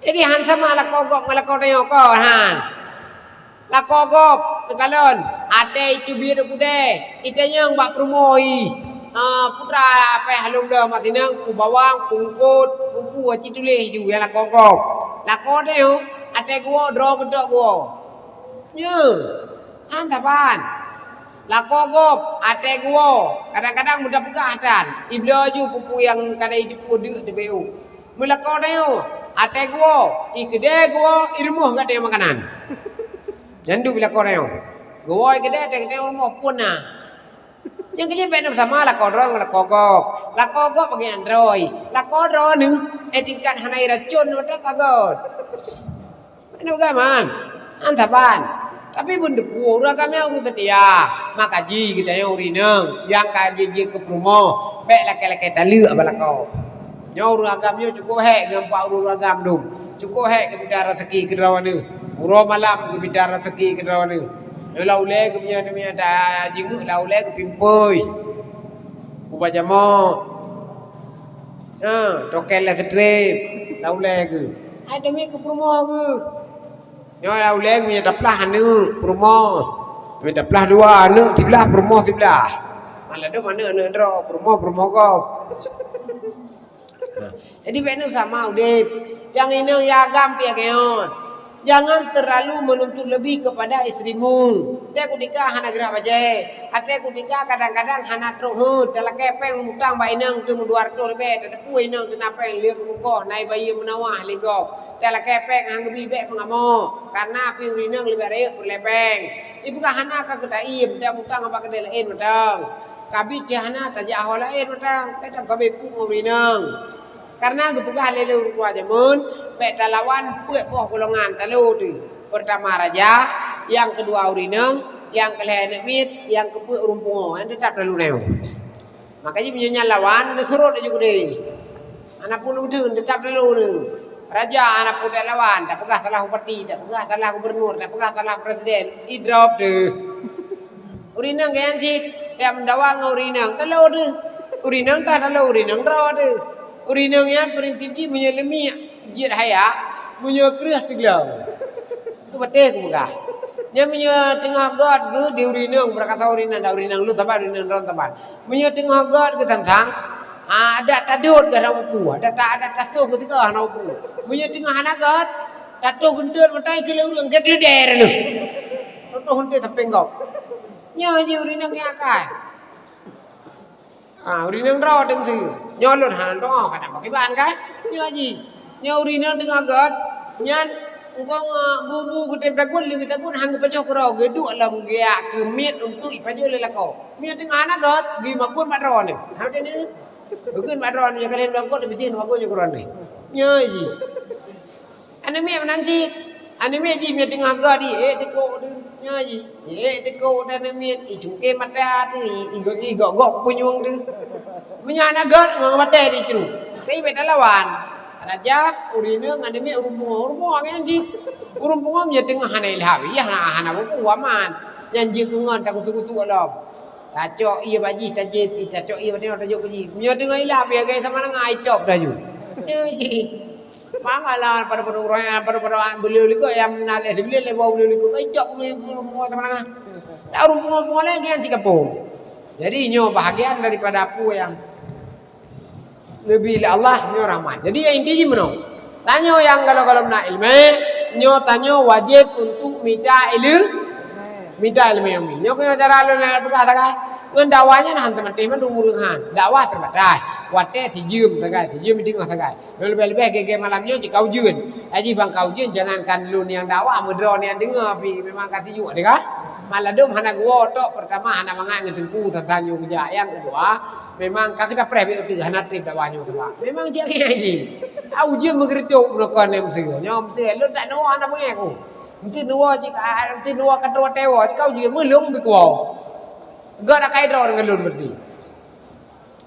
Jadi han sama lakoe gob ngon lakoe tanyoe kon, han. Lakoe gob, teukalon, até iteubiet u keudè, itanyong bak peurumoh jih. Ah, putra, pèh lôn bloe mak sinong, peue bawang, peue eungkôt, peue-peue, ci tuléh ju nyang lakoe gob. Lakoe tanyoe, até geuwoe, droe geutok geuwoe. Nyoe, han saban. Lakoe gob, até geuwoe, kadang-kadang meudapeugah tan, ibloe ju peue-peue nyang ka na iteupeue deuk teubiet u. Meulakoe tanyoe, até geuwoe, i keudè geuwoe, i rumoh geutanyoe makanan. Nyan dum lakoe tanyoe. Geuwoe i keudè, até geutanyoe rumoh phon na. Nyang keujeuet bèk na sama lakoe droe ngon lakoe gob. Lakoe gob bagi androi. Lakoe droeneuh, eh, tingkat hana iracon mantong ka göt. Hana peugah man. Han saban. Tapi beuneupeue ureueng agam nyan ureueng seutia. Maka jih geutanyoe ureueng inong nyang ka jeuet-jeuet keu peurumoh, bèk lakèe-lakèe taleuek bak lakoe. Nyoe ureueng agam nyoe cukôp hék ngon pak ureueng agam dum. Cukôp hék geumita raseuki keu droeneuh. Uroe malam geumita raseuki keu droeneuh. Nyoe lam ulèe geumiet-miet tajingeuk lam ulèe geupimpôi. Ubak jamoe. Ha, token lam seutreum. Lam ulèe geuh. Hai demi keu peurumoh geuh. Nyoe lam ulèe geuh meunyoe taplah aneuk peurumoh. Meunyoe taplah dua aneuk siblah, peurumoh siblah. Malah dum aneuk-aneuk droe, peurumoh, peurumoh gob. Jadi bèk na sama udép. Nyang inong nyang agam pih lagèe nyoe. Jangan terlalu menuntut lebih kepada istrimu. Até kutika hana gerak bajèe. Até kutika kadang-kadang hana trôk heuet. Talakèe pèng mutang bak inong teuma dua reutôh leubeh. Tateupeue inong teuna pèng lheueh geumeukoh, na ibayeue meunawah lé gob. Talakèe pèng han geubri bèk meungamok. Kareuna pih ureueng inong leubeh rayeuk peureulèe pèng. Ipeugah hana ka keuh taiem, dan mutang bak keudè laén mantong. Kabi cit hana tajak ho laén mantong, bèk tasabe peuet ngon ureueng inong. Kareuna geupeugah lé ureueng tuha jameun, bèk talawan peuet boh golongan talo teuh. Peurtama raja, nyang keudua ureueng inong, nyang keulhèe aneuk miet, nyang keupeuet ureueng pungo, nyan teutap talo nyoe. Maka jih meunyoe nyan lawan, neusurot laju keudeh. Hana peue leubeuteueng, teutap talo deuh. Raja hana peue talawan, tapeugah salah bupati, tapeugah salah gubernur, tapeugah salah presiden, idrop deuh. Ureueng inong nyan cit, tiep meudawa ngon ureueng inong, talo deuh. Ureueng inong tah talo, ureueng inong droe deuh. Ureueng inong nyan prinsip jih meunyoe leumiek, jeuet haya, meunyoe kreueh teuglong. Keu patéh kupeugah. Nyan meunyoe teungoh göt geuh di ureueng inong, beurakasoe ureueng inong, dak ureueng inong lôn saban, ureueng inong droen saban. Meunyoe teungoh göt geuh sang-sang, ah, adak tadot geuh hana mupu, adak ta-, adak tasoh geuh sigoe hana mupu. Meunyoe teungoh hana göt, tatoh geunteut meutai keu lé ureueng, geukeuleuder neuh. Tatoh geunteut sampéng gob. Nyoe jih ureueng inong nyang akai. Ah, ureueng inong droe teuh meuseu. Nyoe lôn hana tu'oh, kadang pakriban kan? Nyoe jih. Nyoe ureueng inong teungoh göt, nyan engkong, ah, bu-bu geutem tagun, lé geutem tagun, han geupajoh keudroe, geuduek lam geujak keu miet untuk ipajoh lé lakoe. Miet teungoh hana göt, geumakot bak droeneuh. Hana teuneuk. Bukon bak droeneuh, nyang kalian makot, bisi makot nyoe keudroe neuh. Nyoe jih. Aneuk miet meunan cit. Aneuk miet jih meunyoe teungoh göt di, ék teukok deuh. Nyoe jih. Ék teukok deuh aneuk miet, icungké mata deuh, i-, igok-igok gok punyueng deuh. Meunyoe hana göt, ngon batèe di cru. Tapi bèk talawan. Raja, ureueng inong, aneuk miet, ureueng pungo. Ureueng pungo nyan cit. Ureueng pungo meunyoe teungoh hana ilham, iya hana, hana buku aman. Nyan jeuet keu ngon takutuk-kutuk lom. Tacok ié bak jih, tajieb, tacok ié bak nyoe, tajok bak jih. Meunyoe teungoh ilham, ié gai sama nangah, itop dah ju. Nyoe jih. Mangala pada-pada ureueng, pada-pada beliau likot nyang na lé sibilin lé bau beliau likot. Ai cok ureueng pungo teuma na. Dak ureueng pungo-pungo lé nyan sikampung. Jadi nyoe bahagian daripada peue nyang leubeh lé Allah nyoe rahmat. Jadi inti jih meunoe. Tanyoe nyang galom-galom na ileumèe, nyoe tanyoe wajéb untuk mita ileu-, mita ileumèe umi. Nyoe keuh cara lôn peugah sagai. Ngon dakwah nyan han teumatéh mandum ureueng han. Dakwah teubatas. Watèe sijeuem sagai, sijeuem teungoh sagai. Leubeh-leubeh gèt-gèt malam nyoe cit ka ujeuen. Aji bang ka ujeuen, jangankan lôn nyang dakwah, meudroe nyang deungö pih memang ka sijuek teuka. Maladum hana geuwoe tok, peurtama hana mangat ngon teungku, that-that nyoe geujak. Nyang keudua, memang ka geuda preh bèk uteuk hana trép dakwah nyoe sabab memang cit ngon aji. Ka ujeuen meugeureutok meunokon nyang meuseu. Nyoe meuseu lôn that neuwoe hana beungèh ku. Meuseu neuwoe cit, meuseu neuwoe ka droe teuwoe, cit ka ujeuen meulông beukuwoe. Geudak kai droe deungon lôn berarti.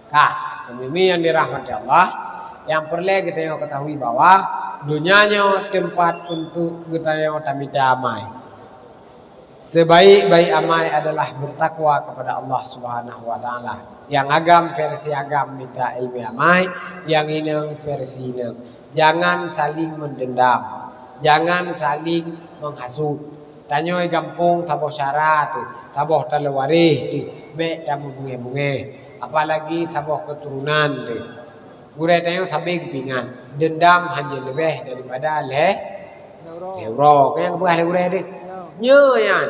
Ka, umi-umi nyang dirahmati Allah, nyang peureulèe geutanyoe ketahui bahwa donya nyoe teumpat untuk geutanyoe tamita amai. Sebaik-baik amai adalah bertakwa kepada Allah Subhanahu wa Taala. Nyang agam versi agam mita ileumèe amai, nyang inong versi inong. Jangan saling mendendam, jangan saling menghasut. Tanyoe gampông saboh syara teuh, saboh taloe waréh teuh, bèk tameubungèh-bungèh, apalagi saboh keuturonan teuh. Gurèe tanyoe sabé geupeuingat, deundam hanjeuet leubeh daripada lhèe, lhèe uroe. Nyang geupeugah lé gurèe teuh. Nyoe nyan,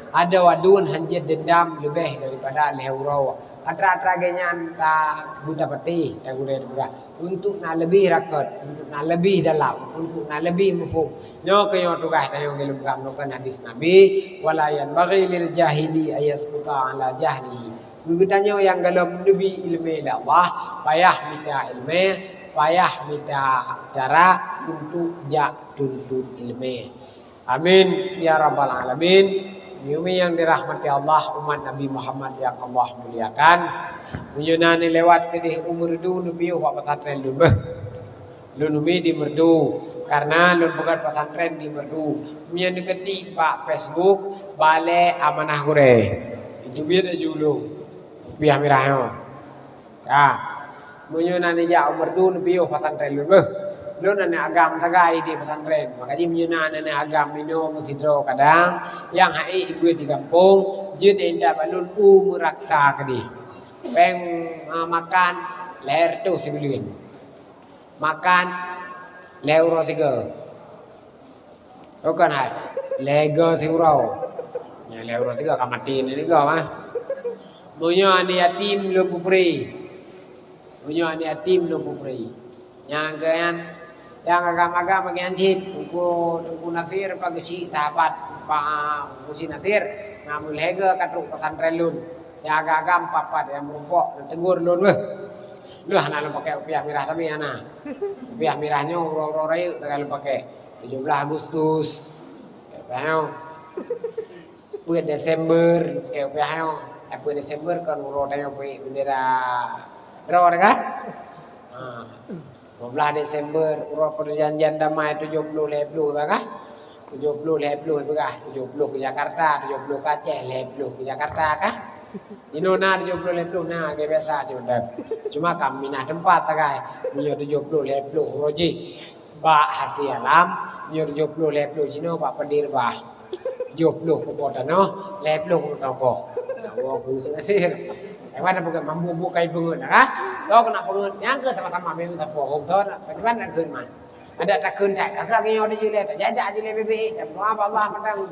adoe aduen hanjeuet deundam leubeh daripada lhèe uroe. Atra-atra geuh nyan ta beutapatéh, ta gurèe teupeugah. Untuk na leubeh raket, untuk na leubeh dalam, untuk na leubeh muphom. Nyoe keuh nyoe tugaih tanyoe lôn peugah meunurot hadis Nabi, "Wala yanbaghi lil jahili an yaskuta ala jahlihi." Geutanyoe nyang galom neubri ileumèe lé Allah, payah mita ileumèe, payah mita cara untuk jak tuntut ileumèe. Amin ya rabbal alamin. Umi-umi nyang dirahmati Allah, umat Nabi Muhammad nyang Allah muliakan. Meunyoe na neulewat keudeh u Meureudu, neupiôh bak pesantren lôn beuh. Lôn umi di Meureudu, karena lôn peugöt pesantren di Meureudu. Meunyoe neuketik bak Facebook, Balè Amanah Gurèe. Teubiet laju lôn. Piah mirah nyoe. Ka. Meunyoe na neujak u Meureudu neupiôh pesantren lôn beuh. Lôn aneuk agam sagai di pesantren. Maka jih meunyoe na aneuk agam inoe meusidroe kadang, nyang hase ibuet di gampông, jeuet intat bak lôn u Meuraksa keudeh. Pèng, ah, makan lhèe reutôh sibuleuen. Makan lhèe uroe sigoe. Bukan hai. Lhèe goe siuroe. Nyan lhèe uroe sigoe ka maté ni sigoe mah. Meunyoe aneuk yatim lôn peubri. Meunyoe aneuk yatim lôn peubri. Nyang keu nyan, nyang agam-agam lagèe nyan cit, Teungku, Teungku Nasir, Pak Geuchik, sahabat Pak Geuchik Nasir, na meulhèe goe ka trok pesantren lôn. Nyang agam-agam pat-pat nyang meurumpok, neutegur lôn beuh. Lôn hana lôn pakè kupiah mirah sabe hana. Kupiah mirah nyoe uroe-uroe rayeuk sagai lôn pakè. Tujoh belas Agustus. Peuet Desember, eh, peuet Desember kon uroe tanyoe peuet bendera droe kan? Ha. Dua belas Desember, uroe perjanjian damai tujoh ploh lhèe ploh, bah kah? Tujoh ploh lhèe ploh, bah kah? Tujoh ploh keu Jakarta, tujoh ploh keu Aceh, lhèe ploh keu Jakarta kah? Inoe na tujoh ploh lhèe ploh na, lagèe biasa cit mantong. Cuma ka minah teumpat sagai. Meunyoe tujoh ploh lhèe ploh uroe jih bak H C Alam, meunyoe tujoh ploh lhèe ploh jinoe bak Pedir bah. Tujoh ploh keu po tanoh, lhèe ploh keu toko. Nah, woe keu seunatir. Hewan apa kan mampu bukai peungeut, ha? Toh keuneuk peungeut, nyang keu sama-sama memang tapoh, hom toh, bagaimana nak kheun man? Adak takheun that, kakak nyoe di jileh, tajak-jak jileh bebek, dan doa bak Allah mantong.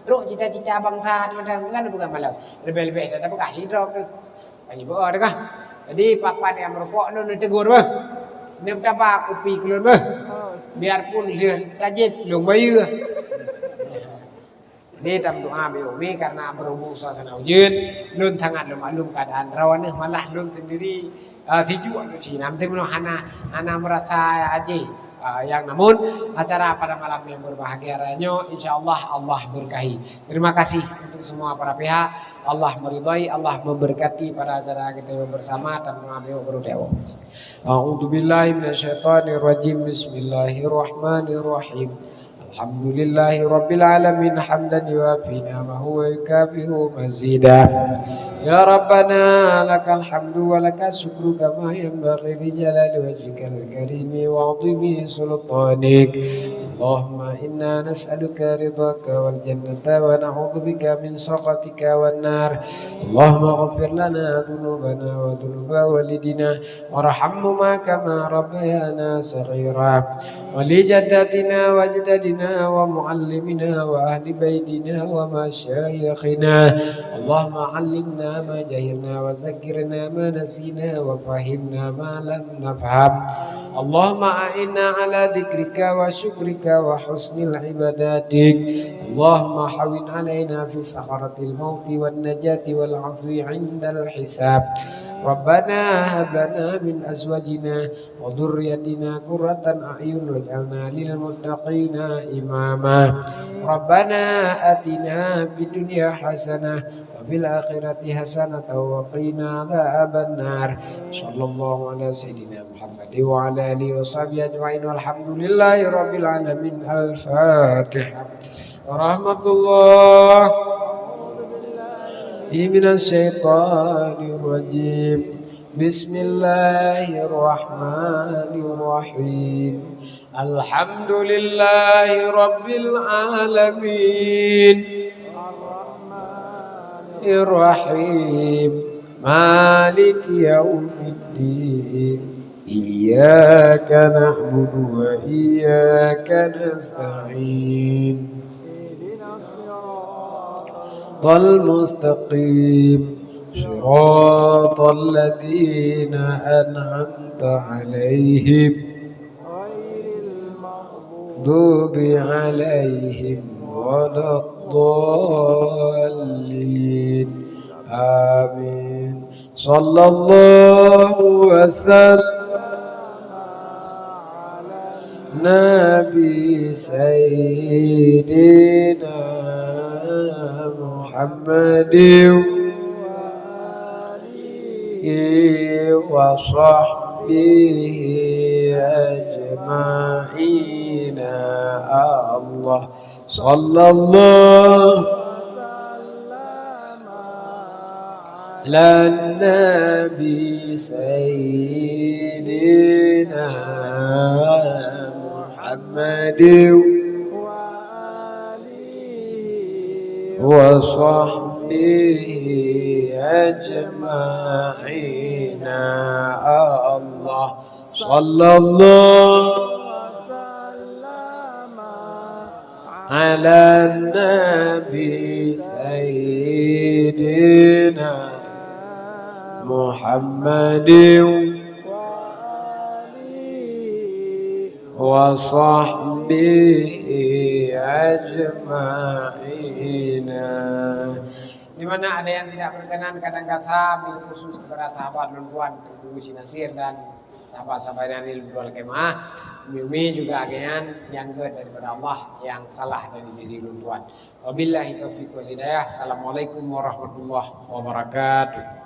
Trok cita-cita bansa mantong, kan bukan malam. Lebih-lebih dah peugah sidroe tu. Kan ibu oh, dah kah? Jadi, papan nyang meurupok lôn neutegur beuh. Neutaba kupi keu lôn beuh. Biarpun lheueh tajép lôn bayeue. Jadi, tameudoa bak Umi karena berhubung suasana ujeuen, lôn sangat lôn maklum keadaan droeneuh, malah lôn sendiri, eh, sijuek lôn sinan, tapi meunoe hana, hana merasa aje. Ah, yang namun, acara pada malam yang berbahagia raya nyoe, insya Allah, Allah berkahi. Terima kasih untuk semua para pihak. Allah meridai, Allah memberkati pada acara kita bersama. Tameudoa bak Umi. A'udzubillahi minasyaitonirrajim. Bismillahirrahmanirrahim. Alhamdulillahi rabbil alamin, hamdan yuwafi ni'amahu wa yukafi'u mazida. Ya Rabbana, lakal hamdu wa lakas syukru kama yanbaghi li jalali wajhikal karimi wa 'azimi sultanik. Allahumma inna nas'aluka ridhaka wal jannata wa na'udzubika min sakhatika wan nar. Allahumma ighfir lana dzunubana wa dzunuba walidina warhamhuma kama rabbayana shaghira. Wa li jaddatina wa ajdadina wa muallimina wa ahli baitina wa masyayikhina. Allahumma allimna ma jahilna wa zakkirna ma nasina wa fahimna ma lam nafham. Allahumma a'inna ala dzikrika wa syukrika wa husnil ibadatik. Allahumma hawwin alaina fi sakharatil mauti wan najati wal afwi 'indal hisab. Rabbana hab lana min azwajina wa dzurriyyatina qurratan a'yun waj'alna lil muttaqina imama. Rabbana atina fid dunya hasanah wa fil akhirati hasanatan wa qina adzabannar. Sallallahu ala sayyidina Muhammad wa ala alihi wa sahbihi ajma'in. Walhamdulillahi rabbil alamin. Al-Fatihah. Warahmatullah. Minasyaitonirrajim. Bismillahirrahmanirrahim. Alhamdulillahi rabbil alamin. Irrahim. Maliki yaumiddin. Iyyaka na'budu wa iyyaka nasta'in. Ihdinas siratal mustaqim. Siratal ladzina an'amta 'alaihim. Ghairil maghdubi 'alaihim waladdallin. Amin. Sallallahu wasallam ala Nabi Sayyidina Muhammadin wa alihi wa sahbihi ajma'ina. Allah. Sallallahu ala Nabi Sayyidina Muhammadin wa alihi wa sahbihi ajma'ina. Allah. Sallallahu ala Nabi Sayyidina Muhammadin wa sahbihi ajma'ina. Di mana ada yang tidak berkenan, kadang kata bil khusus kepada sahabat lôn tuan Teungku Guru Sinasir dan sahabat-sahabat yang di luar kemah, umi-umi juga agian yang gét daripada Allah, yang salah dari diri lôn tuan. Wabillahi taufiq wal hidayah. Assalamualaikum warahmatullahi wabarakatuh.